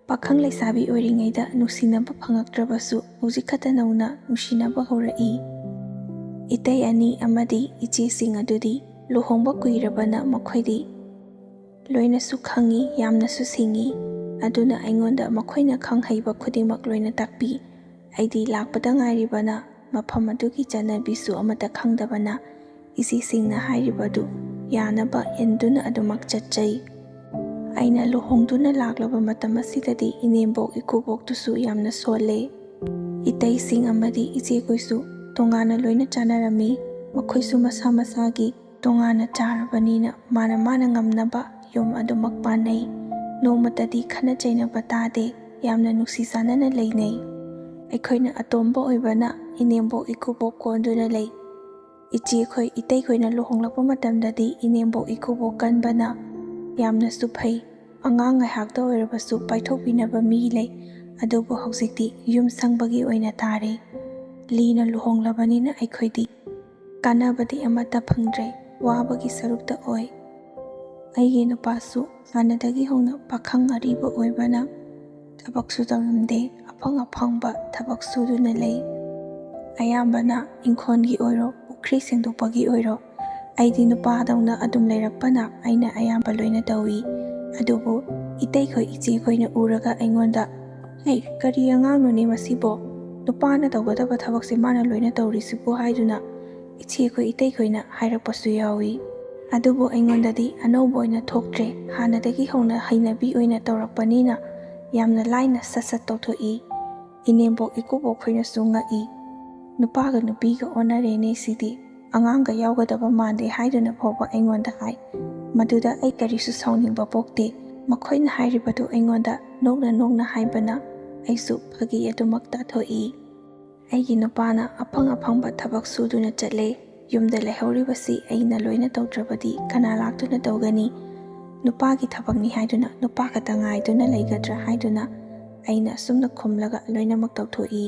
ꯄꯥꯈꯪ ꯂꯩꯁꯥꯕꯤ ꯑꯣꯏꯔꯤꯉꯩꯗ ꯅꯨꯡꯁꯤꯅꯕ ꯐꯪꯉꯛꯇ꯭ꯔꯕꯁꯨ ꯍꯧꯖꯤꯛ ꯈꯛꯇ ꯅꯧꯅ ꯅꯨꯡꯁꯤꯅꯕ ꯍꯧꯔꯛꯏ꯫ ꯏꯇꯩ ꯑꯅꯤ ꯑꯃꯗꯤ ꯏꯆꯦꯁꯤꯡ ꯑꯗꯨꯗꯤ ꯂꯨꯍꯣꯡꯕ ꯀꯨꯏꯔꯕꯅ ꯃꯈꯣꯏꯗꯤ ꯂꯣꯏꯅꯁꯨ ꯈꯪꯏ, ꯌꯥꯝꯅꯁꯨ ꯁꯤꯡꯏ꯫ ꯑꯗꯨꯅ ꯑꯩꯉꯣꯟꯗ ꯃꯈꯣꯏꯅ ꯈꯪ ꯍꯩꯕ ꯈꯨꯗꯤꯡꯃꯛ ꯂꯣꯏꯅ ꯇꯥꯛꯄꯤ꯫ ꯑꯩꯗꯤ ꯂꯥꯛꯄꯗ ꯉꯥꯏꯔꯤꯕꯅ ꯃꯐꯝ ꯑꯗꯨꯒꯤ ꯆꯠꯅꯕꯤꯁꯨ ꯑꯃꯠꯇ ꯈꯪꯗꯕꯅ ꯏꯆꯦꯁꯤꯡꯅ ꯍꯥꯏꯔꯤꯕꯗꯨ ꯌꯥꯅꯕ ꯏꯟꯗꯨꯅ ꯑꯗꯨꯃꯛ ꯆꯠꯆꯩ꯫ ꯑꯩꯅ ꯂꯨꯍꯣꯡꯗꯨꯅ ꯂꯥꯛꯂꯕ ꯃꯇꯝ ꯑꯁꯤꯗꯗꯤ ꯏꯅꯦꯝꯕꯣꯛ ꯏꯀꯨꯕꯣꯛꯇꯨꯁꯨ ꯌꯥꯝꯅ ꯁꯣꯜꯂꯦ꯫ ꯏꯇꯩꯁꯤꯡ ꯑꯃꯗꯤ ꯏꯆꯦꯈꯣꯏꯁꯨ ꯇꯣꯉꯥꯟꯅ ꯂꯣꯏꯅ ꯆꯥꯅꯔꯝꯃꯤ꯫ ꯃꯈꯣꯏꯁꯨ ꯃꯁꯥ ꯃꯁꯥꯒꯤ ꯇꯣꯉꯥꯟꯅ ꯆꯥꯔꯕꯅꯤꯅ ꯃꯥꯅ ꯃꯥꯅ ꯉꯝꯅꯕ ꯌꯨꯝ ꯑꯗꯨꯃꯛ ꯄꯥꯟꯅꯩ꯫ ꯅꯣꯡꯃꯇꯗꯤ ꯈꯠꯅ ꯆꯩꯅꯕ ꯇꯥꯗꯦ꯫ ꯌꯥꯝꯅ ꯅꯨꯡꯁꯤ ꯆꯥꯟꯅꯅ ꯂꯩꯅꯩ꯫ ꯑꯩꯈꯣꯏꯅ ꯑꯇꯣꯝꯕ ꯑꯣꯏꯕꯅ ꯏꯅꯦꯝꯕꯣꯛ ꯏꯀꯨꯕꯣꯛ ꯀꯣꯟꯗꯨꯅ ꯂꯩ꯫ ꯏꯆꯦꯈꯣꯏ ꯏꯇꯩꯈꯣꯏꯅ ꯂꯨꯍꯣꯡꯂꯛꯄ ꯃꯇꯝꯗꯗꯤ ꯏꯅꯦꯝꯕꯣꯛ ꯏꯀꯨꯕꯣꯛ ꯀꯟꯕꯅ ꯌꯥꯝꯅꯁꯨ ꯐꯩ꯫ ꯑꯉꯥꯡ ꯉꯥꯏꯍꯥꯛꯇ ꯑꯣꯏꯔꯕꯁꯨ ꯄꯥꯏꯊꯣꯛꯄꯤꯅꯕ ꯃꯤ ꯂꯩ꯫ ꯑꯗꯨꯕꯨ ꯍꯧꯖꯤꯛꯇꯤ ꯌꯨꯝ ꯁꯪꯕꯒꯤ ꯑꯣꯏꯅ ꯇꯥꯔꯦ꯫ ꯂꯤꯅ ꯂꯨꯍꯣꯡꯂꯕꯅꯤꯅ ꯑꯩꯈꯣꯏꯗꯤ ꯀꯥꯟꯅꯕꯗꯤ ꯑꯃꯠꯇ ꯐꯪꯗ꯭ꯔꯦ, ꯋꯥꯕꯒꯤ ꯁꯔꯨꯛꯇ ꯑꯣꯏ꯫ ꯑꯩꯒꯤ ꯅꯨꯄꯥꯁꯨ ꯍꯥꯟꯅꯗꯒꯤ ꯍꯧꯅ ꯄꯥꯈꯪ ꯑꯔꯤꯕ ꯑꯣꯏꯕꯅ ꯊꯕꯛꯁꯨ ꯇꯧꯔꯝꯗꯦ, ꯑꯐꯪ ꯑꯐꯪꯕ ꯊꯕꯛ ꯁꯨꯗꯨꯅ ꯂꯩ꯫ ꯑꯌꯥꯝꯕꯅ ꯏꯪꯈꯣꯜꯒꯤ ꯑꯣꯏꯔꯣ, ꯄꯨꯈ꯭ꯔꯤ ꯁꯦꯡꯗꯣꯛꯄꯒꯤ ꯑꯣꯏꯔꯣ, ꯑꯩꯗꯤ ꯅꯨꯄꯥꯗꯧꯅ ꯑꯗꯨꯝ ꯂꯩꯔꯛꯄꯅ ꯑꯩꯅ ꯑꯌꯥꯝꯕ ꯂꯣꯏꯅ ꯇꯧꯏ꯫ ꯑꯗꯨꯕꯨ ꯏꯇꯩꯈꯣꯏ ꯏꯆꯦꯈꯣꯏꯅ ꯎꯔꯒ ꯑꯩꯉꯣꯟꯗ, "ꯍꯩ, ꯀꯔꯤ ꯑꯉꯥꯡꯅꯣꯅꯦ ꯃꯁꯤꯕꯣ? ꯅꯨꯄꯥꯅ ꯇꯧꯒꯗꯕ ꯊꯕꯛꯁꯦ ꯃꯥꯅ ꯂꯣꯏꯅ ꯇꯧꯔꯤꯁꯤꯕꯨ?" ꯍꯥꯏꯗꯨꯅ ꯏꯆꯦꯈꯣꯏ ꯏꯇꯩꯈꯣꯏꯅ ꯍꯥꯏꯔꯛꯄꯁꯨ ꯌꯥꯎꯏ꯫ ꯑꯗꯨꯕꯨ ꯑꯩꯉꯣꯟꯗꯗꯤ ꯑꯅꯧꯕ ꯑꯣꯏꯅ ꯊꯣꯛꯇ꯭ꯔꯦ꯫ ꯍꯥꯟꯅꯗꯒꯤ ꯍꯧꯅ ꯍꯩꯅꯕꯤ ꯑꯣꯏꯅ ꯇꯧꯔꯛꯄꯅꯤꯅ ꯌꯥꯝꯅ ꯂꯥꯏꯅ ꯁꯠ ꯁꯠ ꯇꯧꯊꯣꯛꯏ꯫ ꯏꯅꯦꯝꯕꯣꯛ ꯏꯀꯨꯕꯣꯛꯈꯣꯏꯅꯁꯨ ꯉꯛꯏ꯫ "ꯅꯨꯄꯥꯒ ꯅꯨꯄꯤꯒ ꯑꯣꯟꯅꯔꯦꯅꯦ ꯁꯤꯗꯤ, ꯑꯉꯥꯡꯒ ꯌꯥꯎꯒꯗꯕ ꯃꯥꯟꯗꯦ" ꯍꯥꯏꯗꯨꯅ ꯐꯥꯎꯕ ꯑꯩꯉꯣꯟꯗ ꯍꯥꯏ꯫ ꯃꯗꯨꯗ ꯑꯩ ꯀꯔꯤꯁꯨ ꯁꯥꯎꯅꯤꯡꯕ ꯄꯣꯛꯇꯦ꯫ ꯃꯈꯣꯏꯅ ꯍꯥꯏꯔꯤꯕꯗꯨ ꯑꯩꯉꯣꯟꯗ ꯅꯣꯛꯅ ꯅꯣꯛꯅ ꯍꯥꯏꯕꯅ ꯑꯩꯁꯨ ꯐꯥꯒꯤ ꯑꯗꯨꯃꯛ ꯇꯥꯊꯣꯛꯏ꯫ ꯑꯩꯒꯤ ꯅꯨꯄꯥꯅ ꯑꯐꯪ ꯑꯐꯪꯕ ꯊꯕꯛ ꯁꯨꯗꯨꯅ ꯆꯠꯂꯦ꯫ ꯌꯨꯝꯗ ꯂꯩꯍꯧꯔꯤꯕꯁꯤ ꯑꯩꯅ ꯂꯣꯏꯅ ꯇꯧꯗ꯭ꯔꯕꯗꯤ ꯀꯅꯥ ꯂꯥꯛꯇꯨꯅ ꯇꯧꯒꯅꯤ? ꯅꯨꯄꯥꯒꯤ ꯊꯕꯛꯅꯤ ꯍꯥꯏꯗꯨꯅ ꯅꯨꯄꯥ ꯈꯛꯇ ꯉꯥꯏꯗꯨꯅ ꯂꯩꯒꯗ꯭ꯔꯥ ꯍꯥꯏꯗꯨꯅ ꯑꯩꯅ ꯑꯁꯨꯝꯅ ꯈꯨꯝꯂꯒ ꯂꯣꯏꯅꯃꯛ ꯇꯧꯊꯣꯛꯏ꯫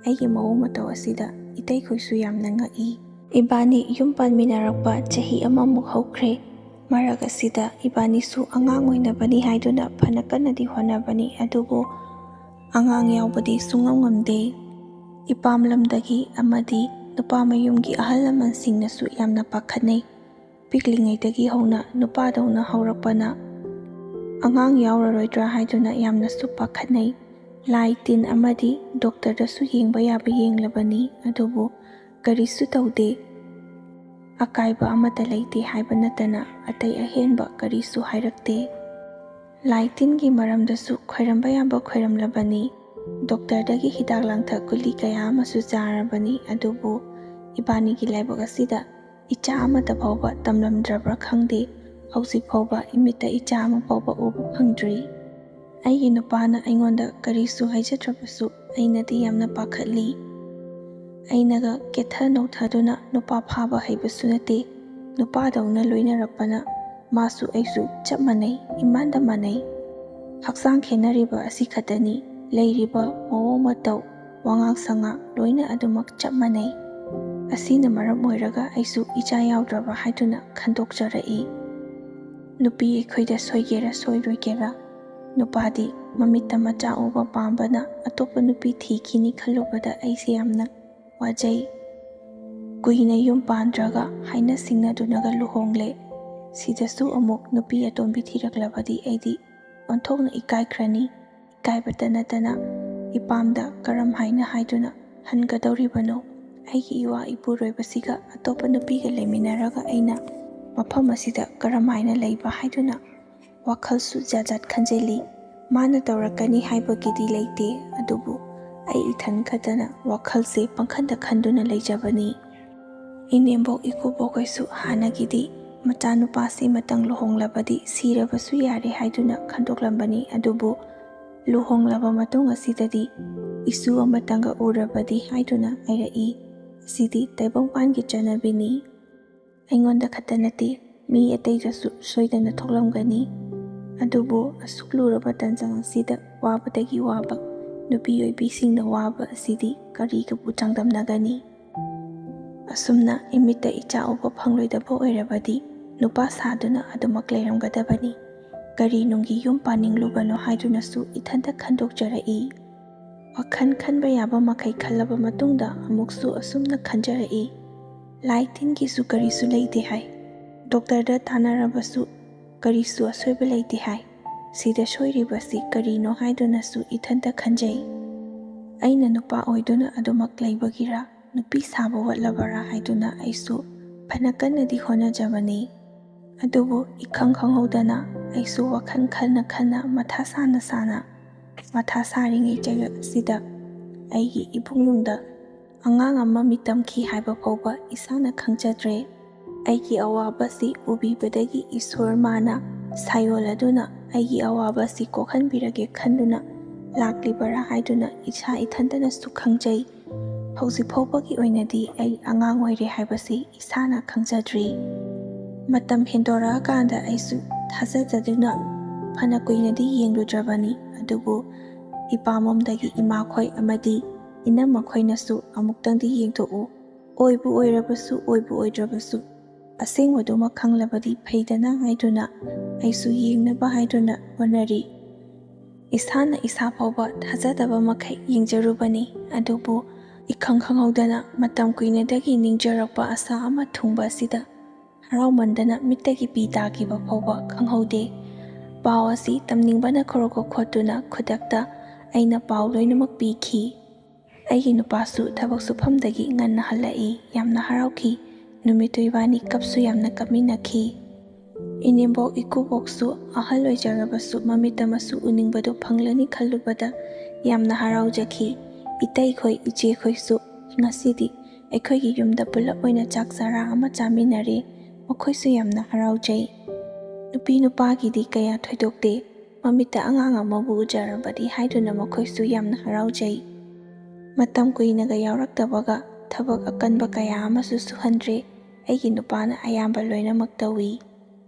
ꯑꯩꯒꯤ ꯃꯑꯣꯡ ꯃꯇꯧ ꯑꯁꯤꯗ ꯏꯇꯩꯈꯣꯏꯁꯨ ꯌꯥꯝꯅ ꯉꯛꯏ꯫ ꯏꯕꯥꯅꯤ ꯌꯨꯝ ꯄꯥꯟꯃꯤꯟꯅꯔꯛꯄ ꯆꯍꯤ ꯑꯃꯃꯨꯛ ꯍꯧꯈ꯭ꯔꯦ꯫ ꯃꯔꯛ ꯑꯁꯤꯗ ꯏꯕꯥꯅꯤꯁꯨ ꯑꯉꯥꯡ ꯑꯣꯏꯅꯕꯅꯤ ꯍꯥꯏꯗꯨꯅ ꯐꯅ ꯀꯟꯅꯗꯤ ꯍꯣꯠꯅꯕꯅꯤ, ꯑꯗꯨꯕꯨ ꯑꯉꯥꯡ ꯌꯥꯎꯕꯗꯤ ꯁꯨꯡꯉꯝ ꯉꯝꯗꯦ꯫ ꯏꯄꯥꯝ ꯂꯝꯗꯒꯤ ꯑꯃꯗꯤ ꯅꯨꯄꯥ ꯃꯌꯨꯝꯒꯤ ꯑꯍꯜ ꯂꯃꯟꯁꯤꯡꯅꯁꯨ ꯌꯥꯝꯅ ꯄꯥꯈꯠꯅꯩ꯫ ꯄꯤꯛꯂꯤꯉꯩꯗꯒꯤ ꯍꯧꯅ ꯅꯨꯄꯥꯗꯧꯅ ꯍꯧꯔꯛꯄꯅ ꯑꯉꯥꯡ ꯌꯥꯎꯔꯔꯣꯏꯗ꯭ꯔꯥ ꯍꯥꯏꯗꯨꯅ ꯌꯥꯝꯅꯁꯨ ꯄꯥꯈꯠꯅꯩ꯫ ꯂꯥꯏ ꯇꯤꯟ ꯑꯃꯗꯤ ꯗꯣꯛꯇꯔꯗꯁꯨ ꯌꯦꯡꯕ ꯌꯥꯕ ꯌꯦꯡꯂꯕꯅꯤ, ꯑꯗꯨꯕꯨ ꯀꯔꯤꯁꯨ ꯇꯧꯗꯦ꯫ ꯑꯀꯥꯏꯕ ꯑꯃꯠꯇ ꯂꯩꯇꯦ ꯍꯥꯏꯕ ꯅꯠꯇꯅ ꯑꯇꯩ ꯑꯍꯦꯟꯕ ꯀꯔꯤꯁꯨ ꯍꯥꯏꯔꯛꯇꯦ꯫ ꯂꯥꯏ ꯇꯤꯟꯒꯤ ꯃꯔꯝꯗꯁꯨ ꯈꯣꯏꯔꯝꯕ ꯌꯥꯕ ꯈꯣꯏꯔꯝꯂꯕꯅꯤ꯫ ꯗꯣꯛꯇꯔꯗꯒꯤ ꯍꯤꯗꯥꯛ ꯂꯥꯡꯊꯛ ꯒꯨꯂꯤ ꯀꯌꯥ ꯑꯃꯁꯨ ꯆꯥꯔꯕꯅꯤ, ꯑꯗꯨꯕꯨ ꯏꯕꯥꯅꯤꯒꯤ ꯂꯥꯏꯕꯛ ꯑꯁꯤꯗ ꯏꯆꯥ ꯑꯃꯠꯇ ꯐꯥꯎꯕ ꯇꯝꯂꯝꯗ꯭ꯔꯕ꯭ꯔꯥ ꯈꯪꯗꯦ, ꯍꯧꯖꯤꯛ ꯐꯥꯎꯕ ꯏꯃꯤꯠꯇ ꯏꯆꯥ ꯑꯃ ꯐꯥꯎꯕ ꯎꯕ ꯐꯪꯗ꯭ꯔꯤ꯫ ꯑꯩꯒꯤ ꯅꯨꯄꯥꯅ ꯑꯩꯉꯣꯟꯗ ꯀꯔꯤꯁꯨ ꯍꯥꯏꯖꯗ꯭ꯔꯕꯁꯨ ꯑꯩꯅꯗꯤ ꯌꯥꯝꯅ ꯄꯥꯈꯠꯂꯤ꯫ ꯑꯩꯅꯒ ꯀꯦꯊ ꯅꯧꯊꯗꯨꯅ ꯅꯨꯄꯥ ꯐꯥꯕ ꯍꯩꯕꯁꯨ ꯅꯠꯇꯦ꯫ ꯅꯨꯄꯥꯗꯧꯅ ꯂꯣꯏꯅꯔꯛꯄꯅ ꯃꯥꯁꯨ ꯑꯩꯁꯨ ꯆꯞ ꯃꯥꯟꯅꯩ, ꯏꯃꯥꯟꯗ ꯃꯥꯟꯅꯩ꯫ ꯍꯛꯆꯥꯡ ꯈꯦꯠꯅꯔꯤꯕ ꯑꯁꯤ ꯈꯛꯇꯅꯤ, ꯂꯩꯔꯤꯕ ꯃꯑꯣꯡ ꯃꯇꯧ, ꯋꯥꯉꯥꯡ ꯁꯉꯥꯡ ꯂꯣꯏꯅ ꯑꯗꯨꯃꯛ ꯆꯞ ꯃꯥꯟꯅꯩ꯫ ꯑꯁꯤꯅ ꯃꯔꯝ ꯑꯣꯏꯔꯒ ꯑꯩꯁꯨ ꯏꯆꯥ ꯌꯥꯎꯗ꯭ꯔꯕ ꯍꯥꯏꯗꯨꯅ ꯈꯟꯗꯣꯛꯆꯔꯛꯏ꯫ ꯅꯨꯄꯤ ꯑꯩꯈꯣꯏꯗ ꯁꯣꯏꯒꯦꯔꯥ ꯁꯣꯏꯔꯣꯏꯒꯦꯔꯥ, ꯅꯨꯄꯥꯗꯤ ꯃꯃꯤꯠꯇ ꯃꯆꯥ ꯎꯕ ꯄꯥꯝꯕꯅ ꯑꯇꯣꯞꯄ ꯅꯨꯄꯤ ꯊꯤꯈꯤꯅꯤ ꯈꯜꯂꯨꯕꯗ ꯑꯩꯁꯦ ꯌꯥꯝꯅ ꯋꯥꯖꯩ꯫ ꯀꯨꯏꯅ ꯌꯨꯝ ꯄꯥꯟꯗ꯭ꯔꯒ ꯍꯥꯏꯅ ꯁꯤꯡꯅꯗꯨꯅꯒ ꯂꯨꯍꯣꯡꯂꯦ꯫ ꯁꯤꯗꯁꯨ ꯑꯃꯨꯛ ꯅꯨꯄꯤ ꯑꯇꯣꯝꯕꯤ ꯊꯤꯔꯛꯂꯕꯗꯤ ꯑꯩꯗꯤ ꯑꯣꯟꯊꯣꯛꯅ ꯏꯀꯥꯏꯈ꯭ꯔꯅꯤ꯫ ꯏꯀꯥꯏꯕꯇ ꯅꯠꯇꯅ ꯏꯄꯥꯝꯗ ꯀꯔꯝ ꯍꯥꯏꯅ ꯍꯥꯏꯗꯨꯅ ꯍꯟꯒꯗꯧꯔꯤꯕꯅꯣ? ꯑꯩꯒꯤ ꯏꯋꯥ ꯏꯄꯨꯔꯣꯏꯕꯁꯤꯒ ꯑꯇꯣꯞꯄ ꯅꯨꯄꯤꯒ ꯂꯩꯃꯤꯟꯅꯔꯒ ꯑꯩꯅ ꯃꯐꯝ ꯑꯁꯤꯗ ꯀꯔꯝ ꯍꯥꯏꯅ ꯂꯩꯕ ꯍꯥꯏꯗꯨꯅ ꯋꯥꯈꯜꯁꯨ ꯖꯥꯠ ꯖꯥꯠ ꯈꯟꯖꯤꯜꯂꯤ꯫ ꯃꯥꯅ ꯇꯧꯔꯛꯀꯅꯤ ꯍꯥꯏꯕꯒꯤꯗꯤ ꯂꯩꯇꯦ, ꯑꯗꯨꯕꯨ ꯑꯩ ꯏꯊꯟ ꯈꯛꯇꯅ ꯋꯥꯈꯜꯁꯦ ꯄꯪꯈꯟꯗ ꯈꯟꯗꯨꯅ ꯂꯩꯖꯕꯅꯤ꯫ ꯏꯅꯦꯝꯕꯣꯛ ꯏꯀꯨꯕꯣꯛ ꯍꯣꯏꯁꯨ ꯍꯥꯟꯅꯒꯤꯗꯤ ꯃꯆꯥꯅꯨꯄꯥꯁꯤ ꯃꯇꯪ ꯂꯨꯍꯣꯡꯂꯕꯗꯤ ꯁꯤꯔꯕꯁꯨ ꯌꯥꯔꯦ ꯍꯥꯏꯗꯨꯅ ꯈꯟꯗꯣꯛꯂꯝꯕꯅꯤ, ꯑꯗꯨꯕꯨ ꯂꯨꯍꯣꯡꯂꯕ ꯃꯇꯨꯡ ꯑꯁꯤꯗꯗꯤ ꯏꯁꯨ ꯑꯃꯇꯪꯒ ꯎꯔꯕꯗꯤ ꯍꯥꯏꯗꯨꯅ ꯍꯥꯏꯔꯛꯏ꯫ ꯑꯁꯤꯗꯤ ꯇꯥꯏꯕꯪꯄꯥꯟꯒꯤ ꯆꯠꯅꯕꯤꯅꯤ꯫ ꯑꯩꯉꯣꯟꯗ ꯈꯛꯇ ꯅꯠꯇꯦ, ꯃꯤ ꯑꯇꯩꯗꯁꯨ ꯁꯣꯏꯗꯅ ꯊꯣꯛꯂꯝꯒꯅꯤ꯫ ꯑꯗꯨꯕꯨ ꯑꯁꯨꯛ ꯂꯨꯔꯕ ꯇꯟꯖꯥ ꯑꯁꯤꯗ ꯋꯥꯕꯗꯒꯤ ꯋꯥꯕ ꯅꯨꯄꯤ ꯑꯣꯏꯕꯤꯁꯤꯡꯅ ꯋꯥꯕ ꯑꯁꯤꯗꯤ ꯀꯔꯤꯒꯕꯨ ꯆꯥꯡꯗꯝꯅꯒꯅꯤ? ꯑꯁꯨꯝꯅ ꯏꯃꯤꯠꯇ ꯏꯆꯥ ꯎꯕ ꯐꯪꯂꯣꯏꯗꯕ ꯑꯣꯏꯔꯕꯗꯤ ꯅꯨꯄꯥ ꯁꯥꯗꯨꯅ ꯑꯗꯨꯃꯛ ꯂꯩꯔꯝꯒꯗꯕꯅꯤ꯫ ꯀꯔꯤ ꯅꯨꯡꯒꯤ ꯌꯨꯝ ꯄꯥꯅꯤꯡꯂꯨꯕꯅꯣ ꯍꯥꯏꯗꯨꯅꯁꯨ ꯏꯊꯟꯇ ꯈꯟꯗꯣꯛꯆꯔꯛꯏ꯫ ꯋꯥꯈꯜ ꯈꯟꯕ ꯌꯥꯕ ꯃꯈꯩ ꯈꯜꯂꯕ ꯃꯇꯨꯡꯗ ꯑꯃꯨꯛꯁꯨ ꯑꯁꯨꯝꯅ ꯈꯟꯖꯔꯛꯏ, ꯂꯥꯏ ꯇꯤꯟꯒꯤꯁꯨ ꯀꯔꯤꯁꯨ ꯂꯩꯇꯦ ꯍꯥꯏ, ꯗꯣꯛꯇꯔꯗ ꯇꯥꯟꯅꯔꯕꯁꯨ ꯀꯔꯤꯁꯨ ꯑꯁꯣꯏꯕ ꯂꯩꯇꯦ ꯍꯥꯏ꯫ ꯁꯤꯗ ꯁꯣꯏꯔꯤꯕꯁꯤ ꯀꯔꯤꯅꯣ ꯍꯥꯏꯗꯨꯅꯁꯨ ꯏꯊꯟꯇ ꯈꯟꯖꯩ꯫ ꯑꯩꯅ ꯅꯨꯄꯥ ꯑꯣꯏꯗꯨꯅ ꯑꯗꯨꯃꯛ ꯂꯩꯕꯒꯤꯔꯥ, ꯅꯨꯄꯤ ꯁꯥꯕ ꯋꯥꯠꯂꯕꯔꯥ ꯍꯥꯏꯗꯨꯅ ꯑꯩꯁꯨ ꯐꯅ ꯀꯟꯅꯗꯤ ꯍꯣꯠꯅꯖꯕꯅꯤ꯫ ꯑꯗꯨꯕꯨ ꯏꯈꯪ ꯈꯪꯍꯧꯗꯅ ꯑꯩꯁꯨ ꯋꯥꯈꯜ ꯈꯟꯅ ꯈꯟꯅ, ꯃꯊꯥ ꯁꯥꯅ ꯁꯥꯅ, ꯃꯊꯥ ꯁꯥꯔꯤꯉꯩ ꯆꯩꯔꯛ ꯑꯁꯤꯗ ꯑꯩꯒꯤ ꯏꯕꯨꯡꯗ ꯑꯉꯥꯡ ꯑꯃ ꯃꯤꯇꯝꯈꯤ ꯍꯥꯏꯕ ꯐꯥꯎꯕ ꯏꯁꯥꯅ ꯈꯪꯖꯗ꯭ꯔꯦ꯫ ꯑꯩꯒꯤ ꯑꯋꯥꯕꯁꯤ ꯎꯕꯤꯕꯗꯒꯤ ꯏꯁꯣꯔ ꯃꯥꯅ ꯁꯥꯌꯣꯜ ꯑꯗꯨꯅ ꯑꯩꯒꯤ ꯑꯋꯥꯕꯁꯤ ꯀꯣꯛꯍꯟꯕꯤꯔꯒꯦ ꯈꯟꯗꯨꯅ ꯂꯥꯛꯂꯤꯕꯔꯥ ꯍꯥꯏꯗꯨꯅ ꯏꯁꯥ ꯏꯊꯟꯇꯅꯁꯨ ꯈꯪꯖꯩ꯫ ꯍꯧꯖꯤꯛ ꯐꯥꯎꯕꯒꯤ ꯑꯣꯏꯅꯗꯤ ꯑꯩ ꯑꯉꯥꯡ ꯑꯣꯏꯔꯦ ꯍꯥꯏꯕꯁꯤ ꯏꯁꯥꯅ ꯈꯪꯖꯗ꯭ꯔꯤ꯫ ꯃꯇꯝ ꯍꯦꯟꯗꯣꯔꯛꯑꯀꯥꯟꯗ ꯑꯩꯁꯨ ꯊꯥꯖꯗꯗꯨꯅ ꯐꯅ ꯀꯨꯏꯅꯗꯤ ꯌꯦꯡꯂꯨꯗ꯭ꯔꯕꯅꯤ꯫ ꯑꯗꯨꯕꯨ ꯏꯄꯥꯝꯂꯣꯝꯗꯒꯤ ꯏꯃꯥꯈꯣꯏ ꯑꯃꯗꯤ ꯏꯅꯝꯃꯈꯣꯏꯅꯁꯨ ꯑꯃꯨꯛꯇꯪꯗꯤ ꯌꯦꯡꯊꯣꯛꯎ, ꯑꯣꯏꯕꯨ ꯑꯣꯏꯔꯕꯁꯨ ꯑꯣꯏꯕꯨ ꯑꯣꯏꯗ꯭ꯔꯕꯁꯨ ꯑꯁꯦꯡꯕꯗꯨꯃꯛ ꯈꯪꯂꯕꯗꯤ ꯐꯩꯗꯅ ꯍꯥꯏꯗꯨꯅ ꯑꯩꯁꯨ ꯌꯦꯡꯅꯕ ꯍꯥꯏꯗꯨꯅ ꯍꯣꯠꯅꯔꯤ꯫ ꯏꯁꯥꯅ ꯏꯁꯥ ꯐꯥꯎꯕ ꯊꯥꯖꯗꯕ ꯃꯈꯩ ꯌꯦꯡꯖꯔꯨꯕꯅꯤ꯫ ꯑꯗꯨꯕꯨ ꯏꯈꯪ ꯈꯪꯍꯧꯗꯅ ꯃꯇꯝ ꯀꯨꯏꯅꯗꯒꯤ ꯅꯤꯡꯖꯔꯛꯄ ꯑꯁꯥ ꯑꯃ ꯊꯨꯡꯕ ꯑꯁꯤꯗ ꯍꯔꯥꯎꯃꯟꯗꯅ ꯃꯤꯠꯇꯒꯤ ꯄꯤ ꯇꯥꯈꯤꯕ ꯐꯥꯎꯕ ꯈꯪꯍꯧꯗꯦ꯫ ꯄꯥꯎ ꯑꯁꯤ ꯇꯝꯅꯤꯡꯕꯅ ꯈꯣꯔꯣꯛ ꯈꯣꯠꯇꯨꯅ ꯈꯨꯗꯛꯇ ꯑꯩꯅ ꯄꯥꯎ ꯂꯣꯏꯅꯃꯛ ꯄꯤꯈꯤ꯫ ꯑꯩꯒꯤ ꯅꯨꯄꯥꯁꯨ ꯊꯕꯛ ꯁꯨꯐꯝꯗꯒꯤ ꯉꯟꯅ ꯍꯜꯂꯛꯏ꯫ ꯌꯥꯝꯅ ꯍꯔꯥꯎꯈꯤ꯫ ꯅꯨꯃꯤꯠꯇꯨ ꯏꯕꯥꯅꯤ ꯀꯞꯁꯨ ꯌꯥꯝꯅ ꯀꯞꯃꯤꯟꯅꯈꯤ꯫ ꯏꯅꯦꯝꯕꯣꯛ ꯏꯀꯨꯕꯣꯛꯁꯨ ꯑꯍꯜ ꯑꯣꯏꯖꯔꯕꯁꯨ ꯃꯃꯤꯠꯇ ꯃꯁꯨ ꯎꯅꯤꯡꯕꯗꯨ ꯐꯪꯂꯅꯤ ꯈꯜꯂꯨꯕꯗ ꯌꯥꯝꯅ ꯍꯔꯥꯎꯖꯈꯤ꯫ ꯏꯇꯩꯈꯣꯏ ꯏꯆꯦꯈꯣꯏꯁꯨ ꯉꯁꯤꯗꯤ ꯑꯩꯈꯣꯏꯒꯤ ꯌꯨꯝꯗ ꯄꯨꯂꯞ ꯑꯣꯏꯅ ꯆꯥꯛ ꯆꯔꯥ ꯑꯃ ꯆꯥꯃꯤꯟꯅꯔꯦ꯫ ꯃꯈꯣꯏꯁꯨ ꯌꯥꯝꯅ ꯍꯔꯥꯎꯖꯩ꯫ ꯅꯨꯄꯤ ꯅꯨꯄꯥꯒꯤꯗꯤ ꯀꯌꯥ ꯊꯣꯏꯗꯣꯛꯇꯦ꯫ ꯃꯃꯤꯠꯇ ꯑꯉꯥꯡ ꯑꯃꯕꯨ ꯎꯖꯔꯕꯗꯤ ꯍꯥꯏꯗꯨꯅ ꯃꯈꯣꯏꯁꯨ ꯌꯥꯝꯅ ꯍꯔꯥꯎꯖꯩ꯫ ꯃꯇꯝ ꯀꯨꯏꯅꯒ ꯌꯥꯎꯔꯛꯇꯕꯒ ꯊꯕꯛ ꯑꯀꯟꯕ ꯀꯌꯥ ꯑꯃꯁꯨ ꯁꯨꯍꯟꯗ꯭ꯔꯦ꯫ ꯑꯩꯒꯤ ꯅꯨꯄꯥꯅ ꯑꯌꯥꯝꯕ ꯂꯣꯏꯅꯃꯛ ꯇꯧꯏ꯫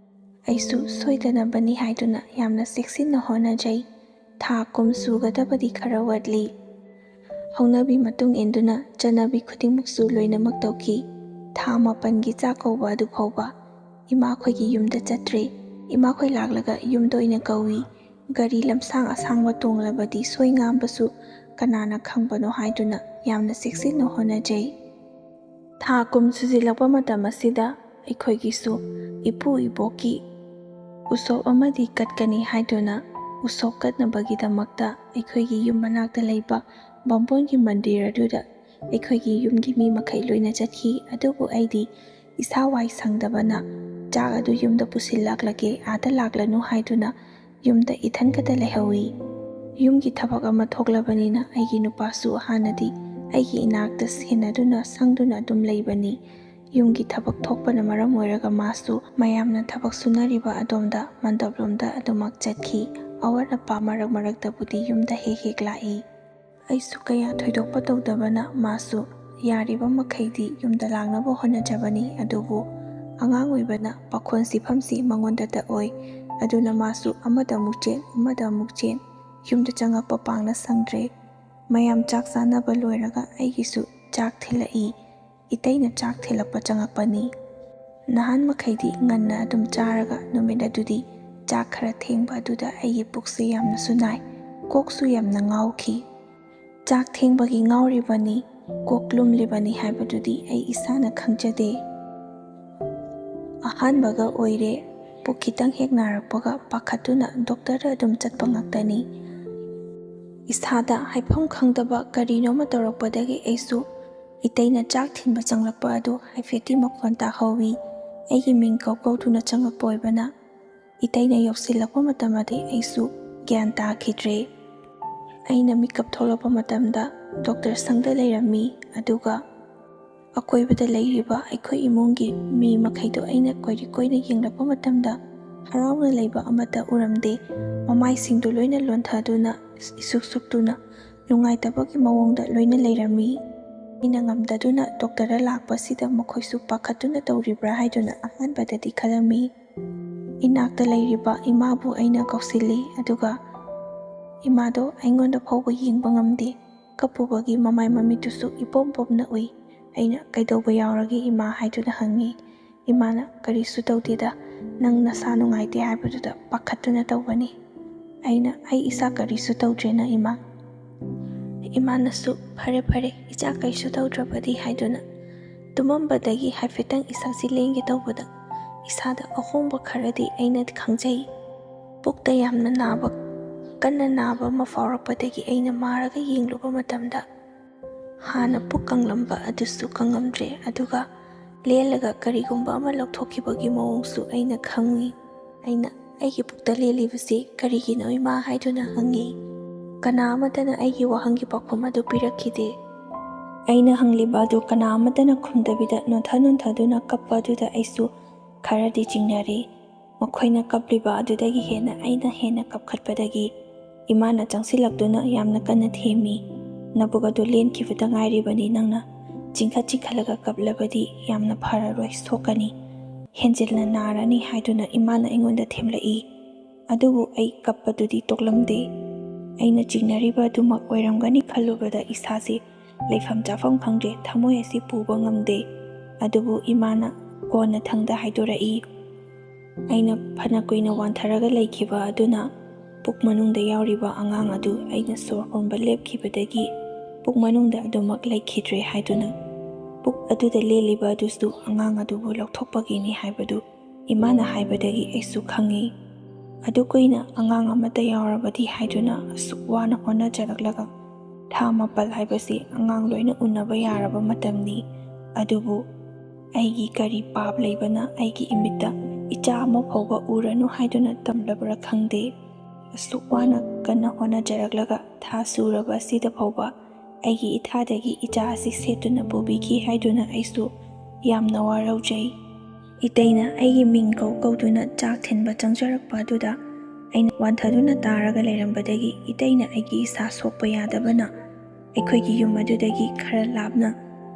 ꯑꯩꯁꯨ ꯁꯣꯏꯗꯅꯕꯅꯤ ꯍꯥꯏꯗꯨꯅ ꯌꯥꯝꯅ ꯆꯦꯛꯁꯤꯟꯅ ꯍꯣꯠꯅꯖꯩ꯫ ꯊꯥ ꯀꯨꯝ ꯁꯨꯒꯗꯕꯗꯤ ꯈꯔ ꯋꯥꯠꯂꯤ꯫ ꯍꯧꯅꯕꯤ ꯃꯇꯨꯡ ꯏꯟꯗꯨꯅ ꯆꯠꯅꯕꯤ ꯈꯨꯗꯤꯡꯃꯛꯁꯨ ꯂꯣꯏꯅꯃꯛ ꯇꯧꯈꯤ꯫ ꯊꯥ ꯃꯥꯄꯟꯒꯤ ꯆꯥꯛ ꯀꯧꯕ ꯑꯗꯨ ꯐꯥꯎꯕ ꯏꯃꯥꯈꯣꯏꯒꯤ ꯌꯨꯝꯗ ꯆꯠꯇ꯭ꯔꯦ꯫ ꯏꯃꯥꯈꯣꯏ ꯂꯥꯛꯂꯒ ꯌꯨꯝꯗ ꯑꯣꯏꯅ ꯀꯧꯏ꯫ ꯒꯥꯔꯤ ꯂꯝꯁꯥꯡ ꯑꯁꯥꯡꯕ ꯇꯣꯡꯂꯕꯗꯤ ꯁꯣꯏ ꯉꯥꯝꯕꯁꯨ ꯀꯅꯥꯅ ꯈꯪꯕꯅꯣ ꯍꯥꯏꯗꯨꯅ ꯌꯥꯝꯅ ꯆꯦꯛꯁꯤꯟꯅ ꯍꯣꯠꯅꯖꯩ꯫ ꯊꯥ ꯀꯨꯝ ꯁꯨꯖꯤꯜꯂꯛꯄ ꯃꯇꯝ ꯑꯁꯤꯗ ꯑꯩꯈꯣꯏꯒꯤꯁꯨ ꯏꯄꯨ ꯏꯕꯣꯛꯀꯤ ꯎꯁꯣꯞ ꯑꯃꯗꯤ ꯀꯠꯀꯅꯤ ꯍꯥꯏꯗꯨꯅ ꯎꯁꯣꯞ ꯀꯠꯅꯕꯒꯤꯗꯃꯛꯇ ꯑꯩꯈꯣꯏꯒꯤ ꯌꯨꯝ ꯃꯅꯥꯛꯇ ꯂꯩꯕ ꯕꯥꯃꯣꯟꯒꯤ ꯃꯟꯗꯤꯔ ꯑꯗꯨꯗ ꯑꯩꯈꯣꯏꯒꯤ ꯌꯨꯝꯒꯤ ꯃꯤ ꯃꯈꯩ ꯂꯣꯏꯅ ꯆꯠꯈꯤ꯫ ꯑꯗꯨꯕꯨ ꯑꯩꯗꯤ ꯏꯁꯥ ꯋꯥꯏ ꯁꯪꯗꯕꯅ ꯆꯥꯛ ꯑꯗꯨ ꯌꯨꯝꯗ ꯄꯨꯁꯤꯜꯂꯛꯂꯒꯦ, ꯑꯥꯗ ꯂꯥꯛꯂꯅꯨ ꯍꯥꯏꯗꯨꯅ ꯌꯨꯝꯗ ꯏꯊꯟ ꯈꯛꯇ ꯂꯩꯍꯧꯏ꯫ ꯌꯨꯝꯒꯤ ꯊꯕꯛ ꯑꯃ ꯊꯣꯛꯂꯕꯅꯤꯅ ꯑꯩꯒꯤ ꯅꯨꯄꯥꯁꯨ ꯍꯥꯟꯅꯗꯤ ꯑꯩꯒꯤ ꯏꯅꯥꯛꯇ ꯁꯦꯟꯅꯗꯨꯅ ꯁꯪꯗꯨꯅ ꯑꯗꯨꯝ ꯂꯩꯕꯅꯤ꯫ ꯌꯨꯝꯒꯤ ꯊꯕꯛ ꯊꯣꯛꯄꯅ ꯃꯔꯝ ꯑꯣꯏꯔꯒ ꯃꯥꯁꯨ ꯃꯌꯥꯝꯅ ꯊꯕꯛ ꯁꯨꯅꯔꯤꯕ ꯑꯗꯣꯝꯗ ꯃꯟꯗꯞꯂꯣꯝꯗ ꯑꯗꯨꯃꯛ ꯆꯠꯈꯤ꯫ ꯑꯋꯥꯠ ꯑꯄꯥ ꯃꯔꯛ ꯃꯔꯛꯇꯕꯨꯗꯤ ꯌꯨꯝꯗ ꯍꯦꯛ ꯍꯦꯛ ꯂꯥꯛꯏ꯫ ꯑꯩꯁꯨ ꯀꯌꯥ ꯊꯣꯏꯗꯣꯛꯄ ꯇꯧꯗꯕꯅ ꯃꯥꯁꯨ ꯌꯥꯔꯤꯕ ꯃꯈꯩꯗꯤ ꯌꯨꯝꯗ ꯂꯥꯛꯅꯕ ꯍꯣꯠꯅꯖꯕꯅꯤ꯫ ꯑꯗꯨꯕꯨ ꯑꯉꯥꯡ ꯑꯣꯏꯕꯅ ꯄꯥꯈꯣꯟ ꯁꯤꯐꯝꯁꯤ ꯃꯉꯣꯟꯗꯇ ꯑꯣꯏ꯫ ꯑꯗꯨꯅ ꯃꯥꯁꯨ ꯑꯃꯗ ꯑꯃꯨꯛ ꯆꯦꯟ, ꯑꯃꯗ ꯑꯃꯨꯛ ꯆꯦꯟ, ꯌꯨꯝꯗ ꯆꯪꯉꯛꯄ ꯄꯥꯛꯅ ꯁꯪꯗ꯭ꯔꯦ꯫ ꯃꯌꯥꯝ ꯆꯥꯛ ꯆꯥꯅꯕ ꯂꯣꯏꯔꯒ ꯑꯩꯒꯤꯁꯨ ꯆꯥꯛ ꯊꯤꯜꯂꯛꯏ꯫ ꯏꯇꯩꯅ ꯆꯥꯛ ꯊꯤꯜꯂꯛꯄ ꯆꯪꯉꯛꯄꯅꯤ꯫ ꯅꯍꯥꯟ ꯃꯈꯩꯗꯤ ꯉꯟꯅ ꯑꯗꯨꯝ ꯆꯥꯔꯒ ꯅꯨꯃꯤꯠ ꯑꯗꯨꯗꯤ ꯆꯥꯛ ꯈꯔ ꯊꯦꯡꯕ ꯑꯗꯨꯗ ꯑꯩꯒꯤ ꯄꯨꯛꯁꯦ ꯌꯥꯝꯅꯁꯨ ꯅꯥꯏ, ꯀꯣꯛꯁꯨ ꯌꯥꯝꯅ ꯉꯥꯎꯈꯤ꯫ ꯆꯥꯛ ꯊꯦꯡꯕꯒꯤ ꯉꯥꯎꯔꯤꯕꯅꯤ, ꯀꯣꯛ ꯂꯨꯝꯂꯤꯕꯅꯤ ꯍꯥꯏꯕꯗꯨꯗꯤ ꯑꯩ ꯏꯁꯥꯅ ꯈꯪꯖꯗꯦ꯫ ꯑꯍꯥꯟꯕꯒ ꯑꯣꯏꯔꯦ, ꯄꯨꯛ ꯈꯤꯇꯪ ꯍꯦꯛ ꯅꯥꯔꯛꯄꯒ ꯄꯥꯈꯠꯇꯨꯅ ꯗꯣꯛꯇꯔꯗ ꯑꯗꯨꯝ ꯆꯠꯄ ꯉꯥꯛꯇꯅꯤ꯫ ꯏꯁꯥꯗ ꯍꯥꯏꯐꯝ ꯈꯪꯗꯕ ꯀꯔꯤꯅꯣꯃ ꯇꯧꯔꯛꯄꯗꯒꯤ ꯑꯩꯁꯨ ꯏꯇꯩꯅ ꯆꯥꯛ ꯊꯤꯟꯕ ꯆꯪꯂꯛꯄ ꯑꯗꯨ ꯍꯥꯏꯐꯦꯠꯇꯤ ꯃꯈꯣꯟ ꯇꯥꯍꯧꯏ꯫ ꯑꯩꯒꯤ ꯃꯤꯡ ꯀꯧ ꯀꯧꯗꯨꯅ ꯆꯪꯂꯛꯄ ꯑꯣꯏꯕꯅ ꯏꯇꯩꯅ ꯌꯧꯁꯤꯜꯂꯛꯄ ꯃꯇꯝꯗꯗꯤ ꯑꯩꯁꯨ ꯒ꯭ꯌꯥꯟ ꯇꯥꯈꯤꯗ꯭ꯔꯦ꯫ ꯑꯩꯅ ꯃꯤꯀꯞ ꯊꯣꯛꯂꯛꯄ ꯃꯇꯝꯗ ꯗꯣꯛꯇꯔ ꯁꯪꯗ ꯂꯩꯔꯝꯃꯤ꯫ ꯑꯗꯨꯒ ꯑꯀꯣꯏꯕꯗ ꯂꯩꯔꯤꯕ ꯑꯩꯈꯣꯏ ꯏꯃꯨꯡꯒꯤ ꯃꯤ ꯃꯈꯩꯗꯣ ꯑꯩꯅ ꯀꯣꯏꯔꯤ ꯀꯣꯏꯅ ꯌꯦꯡꯂꯛꯄ ꯃꯇꯝꯗ ꯍꯔꯥꯎꯅ ꯂꯩꯕ ꯑꯃꯠꯇ ꯎꯔꯝꯗꯦ꯫ ꯃꯃꯥꯏꯁꯤꯡꯗꯨ ꯂꯣꯏꯅ ꯂꯣꯟꯊꯗꯨꯅ, ꯏꯁꯨꯛ ꯁꯨꯛꯇꯨꯅ, ꯅꯨꯡꯉꯥꯏꯇꯕꯒꯤ ꯃꯑꯣꯡꯗ ꯂꯣꯏꯅ ꯂꯩꯔꯝꯃꯤ꯫ ꯑꯩꯅ ꯉꯝꯗꯗꯨꯅ ꯗꯣꯛꯇꯔꯗ ꯂꯥꯛꯄꯁꯤꯗ ꯃꯈꯣꯏꯁꯨ ꯄꯥꯈꯠꯇꯨꯅ ꯇꯧꯔꯤꯕ꯭ꯔꯥ ꯍꯥꯏꯗꯨꯅ ꯑꯍꯥꯟꯕꯗꯗꯤ ꯈꯜꯂꯝꯃꯤ꯫ ꯏꯅꯥꯛꯇ ꯂꯩꯔꯤꯕ ꯏꯃꯥꯕꯨ ꯑꯩꯅ ꯀꯧꯁꯤꯜꯂꯤ, ꯑꯗꯨꯒ ꯏꯃꯥꯗꯣ ꯑꯩꯉꯣꯟꯗ ꯐꯥꯎꯕ ꯌꯦꯡꯕ ꯉꯝꯗꯦ꯫ ꯀꯞꯄꯨꯕꯒꯤ ꯃꯃꯥꯏ ꯃꯃꯤꯠꯇꯨꯁꯨ ꯏꯄꯣꯝ ꯄꯣꯝꯅ ꯎꯏ꯫ ꯑꯩꯅ "ꯀꯩꯗꯧꯕ ꯌꯥꯎꯔꯒꯦ ꯏꯃꯥ?" ꯍꯥꯏꯗꯨꯅ ꯍꯪꯉꯤ꯫ ꯏꯃꯥꯅ "ꯀꯔꯤꯁꯨ ꯇꯧꯗꯦꯗ, ꯅꯪ ꯅꯁꯥ ꯅꯨꯡꯉꯥꯏꯇꯦ ꯍꯥꯏꯕꯗꯨꯗ ꯄꯥꯈꯠꯇꯨꯅ ꯇꯧꯕꯅꯤ"꯫ ꯑꯩꯅ "ꯑꯩ ꯏꯁꯥ ꯀꯔꯤꯁꯨ ꯇꯧꯗ꯭ꯔꯦꯅ ꯏꯃꯥ"꯫ ꯏꯃꯥꯅꯁꯨ "ꯐꯔꯦ ꯐꯔꯦ, ꯏꯆꯥ ꯀꯔꯤꯁꯨ ꯇꯧꯗ꯭ꯔꯕꯗꯤ" ꯍꯥꯏꯗꯨꯅ ꯇꯨꯝꯃꯝꯕꯗꯒꯤ ꯍꯥꯏꯐꯦꯠꯇꯪ ꯏꯁꯥꯁꯤ ꯂꯦꯡꯒꯦ ꯇꯧꯕꯗ ꯏꯁꯥꯗ ꯑꯍꯣꯡꯕ ꯈꯔꯗꯤ ꯑꯩꯅ ꯈꯪꯖꯩ꯫ ꯄꯨꯛꯇ ꯌꯥꯝꯅ ꯅꯥꯕ, ꯀꯟꯅ ꯅꯥꯕ ꯑꯃ ꯐꯥꯎꯔꯛꯄꯗꯒꯤ ꯑꯩꯅ ꯃꯥꯔꯒ ꯌꯦꯡꯂꯨꯕ ꯃꯇꯝꯗ ꯍꯥꯟꯅ ꯄꯨꯛ ꯀꯪꯂꯝꯕ ꯑꯗꯨꯁꯨ ꯀꯪꯉꯝꯗ꯭ꯔꯦ, ꯑꯗꯨꯒ ꯂꯦꯜꯂꯒ ꯀꯔꯤꯒꯨꯝꯕ ꯑꯃ ꯂꯧꯊꯣꯛꯈꯤꯕꯒꯤ ꯃꯑꯣꯡꯁꯨ ꯑꯩꯅ ꯈꯪꯏ꯫ ꯑꯩꯅ "ꯑꯩꯒꯤ ꯄꯨꯛꯇ ꯂꯦꯜꯂꯤꯕꯁꯤ ꯀꯔꯤꯒꯤꯅꯣ ꯏꯃꯥ?" ꯍꯥꯏꯗꯨꯅ ꯍꯪꯉꯤ꯫ ꯀꯅꯥ ꯑꯃꯠꯇꯅ ꯑꯩꯒꯤ ꯋꯥꯍꯪꯒꯤ ꯄꯥꯎꯈꯨꯝ ꯑꯗꯨ ꯄꯤꯔꯛꯈꯤꯗꯦ꯫ ꯑꯩꯅ ꯍꯪꯂꯤꯕ ꯑꯗꯨ ꯀꯅꯥ ꯑꯃꯠꯇꯅ ꯈꯨꯝꯗꯕꯤꯗ ꯅꯣꯟꯊ ꯅꯣꯟꯊꯗꯨꯅ ꯀꯞꯄ ꯑꯗꯨꯗ ꯑꯩꯁꯨ ꯈꯔꯗꯤ ꯆꯤꯡꯅꯔꯦ꯫ ꯃꯈꯣꯏꯅ ꯀꯞꯂꯤꯕ ꯑꯗꯨꯗꯒꯤ ꯍꯦꯟꯅ ꯑꯩꯅ ꯍꯦꯟꯅ ꯀꯞꯈꯠꯄꯗꯒꯤ ꯏꯃꯥꯅ ꯆꯪꯁꯤꯜꯂꯛꯇꯨꯅ ꯌꯥꯝꯅ ꯀꯟꯅ ꯊꯦꯝꯃꯤ꯫ "ꯅꯕꯨꯛ ꯑꯗꯨ ꯂꯦꯟꯈꯤꯕꯇ ꯉꯥꯏꯔꯤꯕꯅꯤ, ꯅꯪꯅ ꯆꯤꯡꯈꯠ ꯆꯤꯡꯈꯠꯂꯒ ꯀꯞꯂꯕꯗꯤ ꯌꯥꯝꯅ ꯐꯔꯔꯣꯏ, ꯁꯣꯛꯀꯅꯤ, ꯍꯦꯟꯖꯤꯟꯅ ꯅꯥꯔꯅꯤ" ꯍꯥꯏꯗꯨꯅ ꯏꯃꯥꯅ ꯑꯩꯉꯣꯟꯗ ꯊꯦꯝꯂꯛꯏ꯫ ꯑꯗꯨꯕꯨ ꯑꯩ ꯀꯞꯄꯗꯨꯗꯤ ꯇꯣꯛꯂꯝꯗꯦ꯫ ꯑꯩꯅ ꯆꯤꯡꯅꯔꯤꯕ ꯑꯗꯨꯃꯛ ꯑꯣꯏꯔꯝꯒꯅꯤ ꯈꯜꯂꯨꯕꯗ ꯏꯁꯥꯁꯤ ꯂꯩꯐꯝ ꯆꯥꯐꯝ ꯈꯪꯗ꯭ꯔꯦ, ꯊꯃꯣꯏ ꯑꯁꯤ ꯄꯨꯕ ꯉꯝꯗꯦ꯫ ꯑꯗꯨꯕꯨ ꯏꯃꯥꯅ ꯀꯣꯟꯅꯊꯪꯗ ꯍꯥꯏꯗꯣꯔꯛꯏ꯫ ꯑꯩꯅ ꯐꯅ ꯀꯨꯏꯅ ꯋꯥꯟꯊꯔꯒ ꯂꯩꯈꯤꯕ ꯑꯗꯨꯅ ꯄꯨꯛ ꯃꯅꯨꯡꯗ ꯌꯥꯎꯔꯤꯕ ꯑꯉꯥꯡ ꯑꯗꯨ ꯑꯩꯅ ꯁꯣꯔ ꯍꯣꯟꯕ ꯂꯦꯞꯈꯤꯕꯗꯒꯤ ꯄꯨꯛ ꯃꯅꯨꯡꯗ ꯑꯗꯨꯃꯛ ꯂꯩꯈꯤꯗ꯭ꯔꯦ ꯍꯥꯏꯗꯨꯅ ꯄꯨꯛ ꯑꯗꯨꯗ ꯂꯦꯜꯂꯤꯕ ꯑꯗꯨꯁꯨ ꯑꯉꯥꯡ ꯑꯗꯨꯕꯨ ꯂꯧꯊꯣꯛꯄꯒꯤꯅꯤ ꯍꯥꯏꯕꯗꯨ ꯏꯃꯥꯅ ꯍꯥꯏꯕꯗꯒꯤ ꯑꯩꯁꯨ ꯈꯪꯉꯤ꯫ ꯑꯗꯨ ꯀꯨꯏꯅ ꯑꯉꯥꯡ ꯑꯃꯠꯇ ꯌꯥꯎꯔꯕꯗꯤ ꯍꯥꯏꯗꯨꯅ ꯑꯁꯨꯛ ꯋꯥꯅ ꯍꯣꯠꯅꯖꯔꯛꯂꯒ ꯊꯥ ꯃꯥꯄꯜ ꯍꯥꯏꯕꯁꯤ ꯑꯉꯥꯡ ꯂꯣꯏꯅ ꯎꯅꯕ ꯌꯥꯔꯕ ꯃꯇꯝꯅꯤ꯫ ꯑꯗꯨꯕꯨ ꯑꯩꯒꯤ ꯀꯔꯤ ꯄꯥꯞ ꯂꯩꯕꯅ ꯑꯩꯒꯤ ꯏꯃꯤꯠꯇ ꯏꯆꯥ ꯑꯃ ꯐꯥꯎꯕ ꯎꯔꯅꯨ ꯍꯥꯏꯗꯨꯅ ꯇꯝꯂꯕ꯭ꯔꯥ ꯈꯪꯗꯦ꯫ ꯑꯁꯨꯛ ꯋꯥꯅ ꯀꯟꯅ ꯍꯣꯠꯅꯖꯔꯛꯂꯒ ꯊꯥ ꯁꯨꯔꯕ ꯑꯁꯤꯗ ꯐꯥꯎꯕ ꯑꯩꯒꯤ ꯏꯊꯥꯗꯒꯤ ꯏꯆꯥ ꯑꯁꯤ ꯁꯦꯠꯇꯨꯅ ꯄꯨꯕꯤꯈꯤ ꯍꯥꯏꯗꯨꯅ ꯑꯩꯁꯨ ꯌꯥꯝꯅ ꯋꯥꯔꯧꯖꯩ꯫ ꯏꯇꯩꯅ ꯑꯩꯒꯤ ꯃꯤꯡ ꯀꯧ ꯀꯧꯗꯨꯅ ꯆꯥꯛ ꯊꯤꯟꯕ ꯆꯪꯖꯔꯛꯄ ꯑꯗꯨꯗ ꯑꯩꯅ ꯋꯥꯟꯊꯗꯨꯅ ꯇꯥꯔꯒ ꯂꯩꯔꯝꯕꯗꯒꯤ ꯏꯇꯩꯅ ꯑꯩꯒꯤ ꯏꯁꯥ ꯁꯣꯛꯄ ꯌꯥꯗꯕꯅ ꯑꯩꯈꯣꯏꯒꯤ ꯌꯨꯝ ꯑꯗꯨꯗꯒꯤ ꯈꯔ ꯂꯥꯞꯅ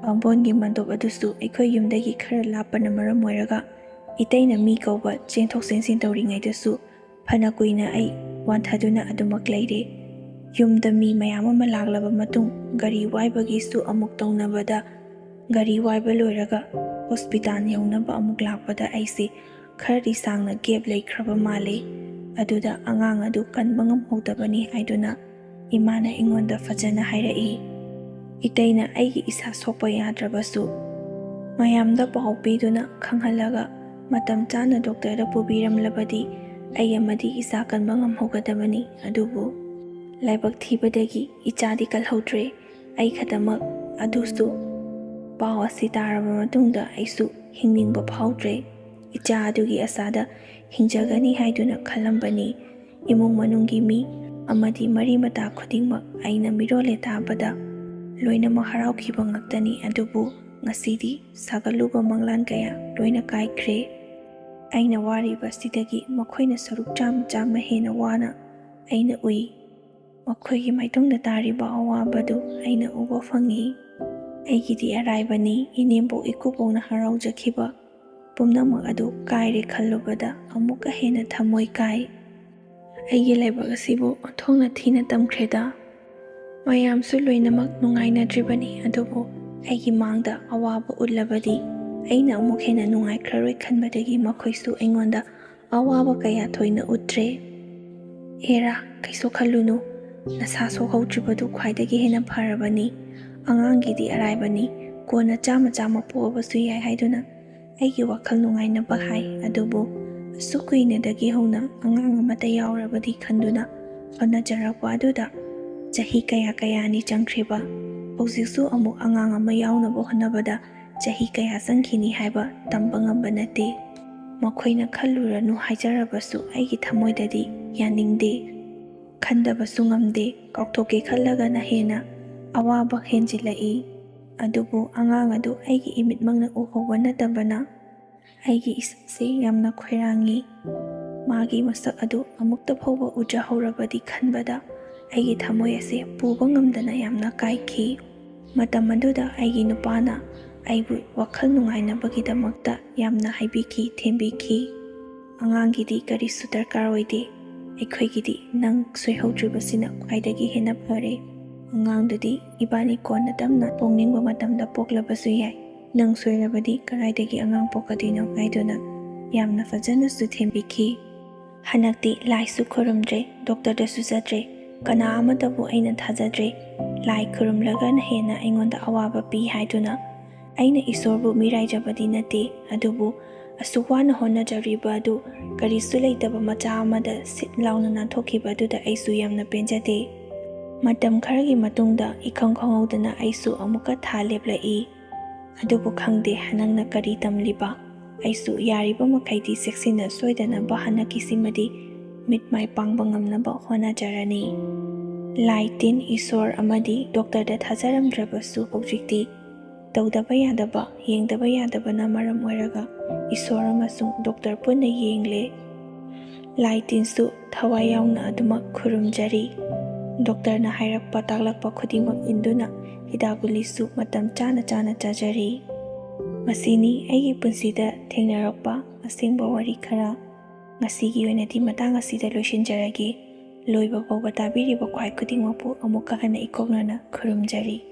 ꯕꯥꯝꯕꯣꯟꯒꯤ ꯃꯟꯗꯣꯞ ꯑꯗꯨꯁꯨ ꯑꯩꯈꯣꯏ ꯌꯨꯝꯗꯒꯤ ꯈꯔ ꯂꯥꯞꯄꯅ ꯃꯔꯝ ꯑꯣꯏꯔꯒ ꯏꯇꯩꯅ ꯃꯤ ꯀꯧꯕ ꯆꯦꯟꯊꯣꯛ ꯆꯦꯟꯁꯤꯟ ꯇꯧꯔꯤꯉꯩꯗꯁꯨ ꯐꯅ ꯀꯨꯏꯅ ꯑꯩ ꯋꯥꯟꯊꯗꯨꯅ ꯑꯗꯨꯃꯛ ꯂꯩꯔꯦ꯫ ꯌꯨꯝꯗ ꯃꯤ ꯃꯌꯥꯝ ꯑꯃ ꯂꯥꯛꯂꯕ ꯃꯇꯨꯡ ꯒꯥꯔꯤ ꯋꯥꯏꯕꯒꯤꯁꯨ ꯑꯃꯨꯛ ꯇꯧꯅꯕꯗ ꯒꯥꯔꯤ ꯋꯥꯏꯕ ꯂꯣꯏꯔꯒ ꯍꯣꯁꯄꯤꯇꯥꯜ ꯌꯧꯅꯕ ꯑꯃꯨꯛ ꯂꯥꯛꯄꯗ ꯑꯩꯁꯦ ꯈꯔꯗꯤ ꯁꯥꯡꯅ ꯒꯦꯞ ꯂꯩꯈ꯭ꯔꯕ ꯃꯥꯜꯂꯦ꯫ ꯑꯗꯨꯗ ꯑꯉꯥꯡ ꯑꯗꯨ ꯀꯟꯕ ꯉꯝꯍꯧꯗꯕꯅꯤ ꯍꯥꯏꯗꯨꯅ ꯏꯃꯥꯅ ꯑꯩꯉꯣꯟꯗ ꯐꯖꯅ ꯍꯥꯏꯔꯛꯏ꯫ ꯏꯇꯩꯅ ꯑꯩꯒꯤ ꯏꯁꯥ ꯁꯣꯛꯄ ꯌꯥꯗ꯭ꯔꯕꯁꯨ ꯃꯌꯥꯝꯗ ꯄꯥꯎ ꯄꯤꯗꯨꯅ ꯈꯪꯍꯜꯂꯒ ꯃꯇꯝ ꯆꯥꯅ ꯗꯣꯛꯇꯔꯗ ꯄꯨꯕꯤꯔꯝꯂꯕꯗꯤ ꯑꯩ ꯑꯃꯗꯤ ꯏꯆꯥ ꯀꯟꯕ ꯉꯝꯍꯧꯒꯗꯕꯅꯤ꯫ ꯑꯗꯨꯕꯨ ꯂꯥꯏꯕꯛ ꯊꯤꯕꯗꯒꯤ ꯏꯆꯥꯗꯤ ꯀꯜꯍꯧꯗ꯭ꯔꯦ꯫ ꯑꯩ ꯈꯛꯇꯃꯛ ꯑꯗꯨꯁꯨ ꯄꯥꯎ ꯑꯁꯤ ꯇꯥꯔꯕ ꯃꯇꯨꯡꯗ ꯑꯩꯁꯨ ꯍꯤꯡꯅꯤꯡꯕ ꯐꯥꯎꯗ꯭ꯔꯦ꯫ ꯏꯆꯥ ꯑꯗꯨꯒꯤ ꯑꯁꯥꯗ ꯍꯤꯡꯖꯒꯅꯤ ꯍꯥꯏꯗꯨꯅ ꯈꯜꯂꯝꯕꯅꯤ꯫ ꯏꯃꯨꯡ ꯃꯅꯨꯡꯒꯤ ꯃꯤ ꯑꯃꯗꯤ ꯃꯔꯤ ꯃꯇꯥ ꯈꯨꯗꯤꯡꯃꯛ ꯑꯩꯅ ꯃꯤꯔꯣꯜꯂꯦ ꯇꯥꯕꯗ ꯂꯣꯏꯅꯃꯛ ꯍꯔꯥꯎꯈꯤꯕ ꯉꯥꯛꯇꯅꯤ꯫ ꯑꯗꯨꯕꯨ ꯉꯁꯤꯗꯤ ꯁꯥꯒꯠꯂꯨꯕ ꯃꯪꯂꯥꯟ ꯀꯌꯥ ꯂꯣꯏꯅ ꯀꯥꯏꯈ꯭ꯔꯦ꯫ ꯑꯩꯅ ꯋꯥꯔꯤꯕ ꯑꯁꯤꯗꯒꯤ ꯃꯈꯣꯏꯅ ꯁꯔꯨꯛ ꯆꯥꯝꯃ ꯆꯥꯝꯃ ꯍꯦꯟꯅ ꯋꯥꯅ ꯑꯩꯅ ꯎꯏ꯫ ꯃꯈꯣꯏꯒꯤ ꯃꯥꯏꯇꯨꯡꯗ ꯇꯥꯔꯤꯕ ꯑꯋꯥꯕꯗꯨ ꯑꯩꯅ ꯎꯕ ꯐꯪꯏ꯫ ꯑꯩꯒꯤꯗꯤ ꯑꯔꯥꯏꯕꯅꯤ, ꯏꯅꯦꯝꯕꯣꯛ ꯏꯀꯨꯕꯣꯛꯅ ꯍꯔꯥꯎꯖꯈꯤꯕ ꯄꯨꯝꯅꯃꯛ ꯑꯗꯨ ꯀꯥꯏꯔꯦ ꯈꯜꯂꯨꯕꯗ ꯑꯃꯨꯛꯀ ꯍꯦꯟꯅ ꯊꯃꯣꯏ ꯀꯥꯏ꯫ ꯑꯩꯒꯤ ꯂꯥꯏꯕꯛ ꯑꯁꯤꯕꯨ ꯑꯣꯟꯊꯣꯛꯅ ꯊꯤꯅ ꯇꯝꯈ꯭ꯔꯦꯗ꯫ ꯃꯌꯥꯝꯁꯨ ꯂꯣꯏꯅꯃꯛ ꯅꯨꯡꯉꯥꯏꯅꯗ꯭ꯔꯤꯕꯅꯤ, ꯑꯗꯨꯕꯨ ꯑꯩꯒꯤ ꯃꯥꯡꯗ ꯑꯋꯥꯕ ꯎꯠꯂꯕꯗꯤ ꯑꯩꯅ ꯑꯃꯨꯛ ꯍꯦꯟꯅ ꯅꯨꯡꯉꯥꯏꯈ꯭ꯔꯔꯣꯏ ꯈꯟꯕꯗꯒꯤ ꯃꯈꯣꯏꯁꯨ ꯑꯩꯉꯣꯟꯗ ꯑꯋꯥꯕ ꯀꯌꯥ ꯊꯣꯏꯅ ꯎꯠꯇ꯭ꯔꯦ꯫ "ꯑꯦꯔꯥ, ꯀꯩꯁꯨ ꯈꯜꯂꯨꯅꯨ, ꯅꯁꯥ ꯁꯣꯛꯍꯧꯗ꯭ꯔꯤꯕꯗꯨ ꯈ꯭ꯋꯥꯏꯗꯒꯤ ꯍꯦꯟꯅ ꯐꯔꯕꯅꯤ꯫ ꯑꯉꯥꯡꯒꯤꯗꯤ ꯑꯔꯥꯏꯕꯅꯤ, ꯀꯣꯟꯅ ꯆꯥꯝꯃ ꯆꯥꯝꯃ ꯄꯣꯛꯑꯕꯁꯨ ꯌꯥꯏ" ꯍꯥꯏꯗꯨꯅ ꯑꯩꯒꯤ ꯋꯥꯈꯜ ꯅꯨꯡꯉꯥꯏꯅꯕ ꯍꯥꯏ꯫ ꯑꯗꯨꯕꯨ ꯑꯁꯨꯛ ꯀꯨꯏꯅꯗꯒꯤ ꯍꯧꯅ ꯑꯉꯥꯡ ꯑꯃꯠꯇ ꯌꯥꯎꯔꯕꯗꯤ ꯈꯟꯗꯨꯅ ꯍꯣꯠꯅꯖꯔꯛꯄ ꯑꯗꯨꯗ ꯆꯍꯤ ꯀꯌꯥ ꯀꯌꯥꯅꯤ ꯆꯪꯈ꯭ꯔꯤꯕ꯫ ꯍꯧꯖꯤꯛꯁꯨ ꯑꯃꯨꯛ ꯑꯉꯥꯡ ꯑꯃ ꯌꯥꯎꯅꯕ ꯍꯣꯠꯅꯕꯗ ꯆꯍꯤ ꯀꯌꯥ ꯆꯪꯈꯤꯅꯤ ꯍꯥꯏꯕ ꯇꯝꯕ ꯉꯝꯕ ꯅꯠꯇꯦ꯫ ꯃꯈꯣꯏꯅ ꯈꯜꯂꯨꯔꯅꯨ ꯍꯥꯏꯖꯔꯕꯁꯨ ꯑꯩꯒꯤ ꯊꯃꯣꯏꯗꯗꯤ ꯌꯥꯅꯤꯡꯗꯦ꯫ ꯈꯟꯗꯕꯁꯨ ꯉꯝꯗꯦ꯫ ꯀꯥꯎꯊꯣꯛꯀꯦ ꯈꯜꯂꯒꯅ ꯍꯦꯟꯅ ꯑꯋꯥꯕ ꯍꯦꯟꯖꯤꯜꯂꯛꯏ꯫ ꯑꯗꯨꯕꯨ ꯑꯉꯥꯡ ꯑꯗꯨ ꯑꯩꯒꯤ ꯏꯃꯤꯠꯃꯛꯅ ꯎꯍꯧꯕ ꯅꯠꯇꯕꯅ ꯑꯩꯒꯤ ꯏꯁꯥꯁꯦ ꯌꯥꯝꯅ ꯈꯣꯏꯔꯥꯡꯉꯤ꯫ ꯃꯥꯒꯤ ꯃꯁꯛ ꯑꯗꯨ ꯑꯃꯨꯛꯇ ꯐꯥꯎꯕ ꯎꯖꯍꯧꯔꯕꯗꯤ ꯈꯟꯕꯗ ꯑꯩꯒꯤ ꯊꯃꯣꯏ ꯑꯁꯦ ꯄꯨꯕ ꯉꯝꯗꯅ ꯌꯥꯝꯅ ꯀꯥꯏꯈꯤ꯫ ꯃꯇꯝ ꯑꯗꯨꯗ ꯑꯩꯒꯤ ꯅꯨꯄꯥꯅ ꯑꯩꯕꯨ ꯋꯥꯈꯜ ꯅꯨꯡꯉꯥꯏꯅꯕꯒꯤꯗꯃꯛꯇ ꯌꯥꯝꯅ ꯍꯥꯏꯕꯤꯈꯤ, ꯊꯦꯝꯕꯤꯈꯤ꯫ "ꯑꯉꯥꯡꯒꯤꯗꯤ ꯀꯔꯤꯁꯨ ꯗꯔꯀꯥꯔ ꯑꯣꯏꯗꯦ, ꯑꯩꯈꯣꯏꯒꯤꯗꯤ ꯅꯪ ꯁꯣꯏꯍꯧꯗ꯭ꯔꯤꯕꯁꯤꯅ ꯈ꯭ꯋꯥꯏꯗꯒꯤ ꯍꯦꯟꯅ ꯐꯔꯦ꯫ ꯑꯉꯥꯡꯗꯨꯗꯤ ꯏꯕꯥꯅꯤ ꯀꯣꯟꯅ ꯇꯞꯅ ꯄꯣꯛꯅꯤꯡꯕ ꯃꯇꯝꯗ ꯄꯣꯛꯂꯕꯁꯨ ꯌꯥꯏ꯫ ꯅꯪ ꯁꯣꯏꯔꯕꯗꯤ ꯀꯗꯥꯏꯗꯒꯤ ꯑꯉꯥꯡ ꯄꯣꯛꯀꯗꯣꯏꯅꯣ?" ꯍꯥꯏꯗꯨꯅ ꯌꯥꯝꯅ ꯐꯖꯅꯁꯨ ꯊꯦꯝꯕꯤꯈꯤ꯫ ꯍꯟꯗꯛꯇꯤ ꯂꯥꯏꯁꯨ ꯈꯨꯔꯨꯝꯗ꯭ꯔꯦ, ꯗꯣꯛꯇꯔꯗꯁꯨ ꯆꯠꯇ꯭ꯔꯦ, ꯀꯅꯥ ꯑꯃꯠꯇꯕꯨ ꯑꯩꯅ ꯊꯥꯖꯗ꯭ꯔꯦ꯫ ꯂꯥꯏ ꯈꯨꯔꯨꯝꯂꯒꯅ ꯍꯦꯟꯅ ꯑꯩꯉꯣꯟꯗ ꯑꯋꯥꯕ ꯄꯤ ꯍꯥꯏꯗꯨꯅ ꯑꯩꯅ ꯏꯁꯣꯔꯕꯨ ꯃꯤꯔꯥꯏꯖꯕꯗꯤ ꯅꯠꯇꯦ, ꯑꯗꯨꯕꯨ ꯑꯁꯨꯛ ꯋꯥꯅ ꯍꯣꯠꯅꯖꯔꯤꯕ ꯑꯗꯨ ꯀꯔꯤꯁꯨ ꯂꯩꯇꯕ ꯃꯆꯥ ꯑꯃꯗ ꯁꯤꯠ ꯂꯥꯎꯅ ꯅꯥꯟꯊꯣꯛꯈꯤꯕ ꯑꯗꯨꯗ ꯑꯩꯁꯨ ꯌꯥꯝꯅ ꯄꯦꯟꯖꯗꯦ꯫ ꯃꯇꯝ ꯈꯔꯒꯤ ꯃꯇꯨꯡꯗ ꯏꯈꯪ ꯈꯪꯍꯧꯗꯅ ꯑꯩꯁꯨ ꯑꯃꯨꯛꯀ ꯊꯥ ꯂꯦꯞꯂꯛꯏ꯫ ꯑꯗꯨꯕꯨ ꯈꯪꯗꯦ, ꯅꯪꯅ ꯀꯔꯤ ꯇꯝꯂꯤꯕ? ꯑꯩꯁꯨ ꯌꯥꯔꯤꯕ ꯃꯈꯩꯗꯤ ꯆꯦꯛꯁꯤꯟꯅ ꯁꯣꯏꯗꯅꯕ ꯍꯟꯗꯛꯀꯤꯁꯤꯃꯗꯤ ꯃꯤꯠ ꯃꯥꯏ ꯄꯥꯡꯕ ꯉꯝꯅꯕ ꯍꯣꯠꯅꯖꯔꯅꯤ꯫ ꯂꯥꯏ ꯇꯤꯟ, ꯏꯁꯣꯔ ꯑꯃꯗꯤ ꯗꯣꯛꯇꯔꯗ ꯊꯥꯖꯔꯝꯗ꯭ꯔꯕꯁꯨ ꯍꯧꯖꯤꯛꯇꯤ ꯇꯧꯗꯕ ꯌꯥꯗꯕ, ꯌꯦꯡꯗꯕ ꯌꯥꯗꯕꯅ ꯃꯔꯝ ꯑꯣꯏꯔꯒ ꯏꯁꯣꯔ ꯑꯃꯁꯨꯡ ꯗꯣꯛꯇꯔ ꯄꯨꯟꯅ ꯌꯦꯡꯂꯦ꯫ ꯂꯥꯏ ꯇꯤꯟꯁꯨ ꯊꯋꯥꯏ ꯌꯥꯎꯅ ꯑꯗꯨꯃꯛ ꯈꯨꯔꯨꯝꯖꯔꯤ꯫ ꯗꯣꯛꯇꯔꯅ ꯍꯥꯏꯔꯛꯄ ꯇꯥꯛꯂꯛꯄ ꯈꯨꯗꯤꯡꯃꯛ ꯏꯟꯗꯨꯅ ꯍꯤꯗꯥꯛ ꯒꯨꯂꯤꯁꯨ ꯃꯇꯝ ꯆꯥꯅ ꯆꯥꯅ ꯆꯥꯖꯔꯤ꯫ ꯃꯁꯤꯅꯤ ꯑꯩꯒꯤ ꯄꯨꯟꯁꯤꯗ ꯊꯦꯡꯅꯔꯛꯄ ꯑꯁꯦꯡꯕ ꯋꯥꯔꯤ ꯈꯔ꯫ ꯉꯁꯤꯒꯤ ꯑꯣꯏꯅꯗꯤ ꯃꯇꯥꯡ ꯑꯁꯤꯗ ꯂꯣꯏꯁꯤꯟꯖꯔꯒꯦ꯫ ꯂꯣꯏꯕ ꯐꯥꯎꯕ ꯇꯥꯕꯤꯔꯤꯕ ꯈ꯭ꯋꯥꯏ ꯈꯨꯗꯤꯡꯃꯛꯄꯨ ꯑꯃꯨꯛꯀ ꯍꯟꯅ ꯏꯀꯣꯛꯅꯅ ꯈꯨꯔꯨꯝꯖꯔꯤ꯫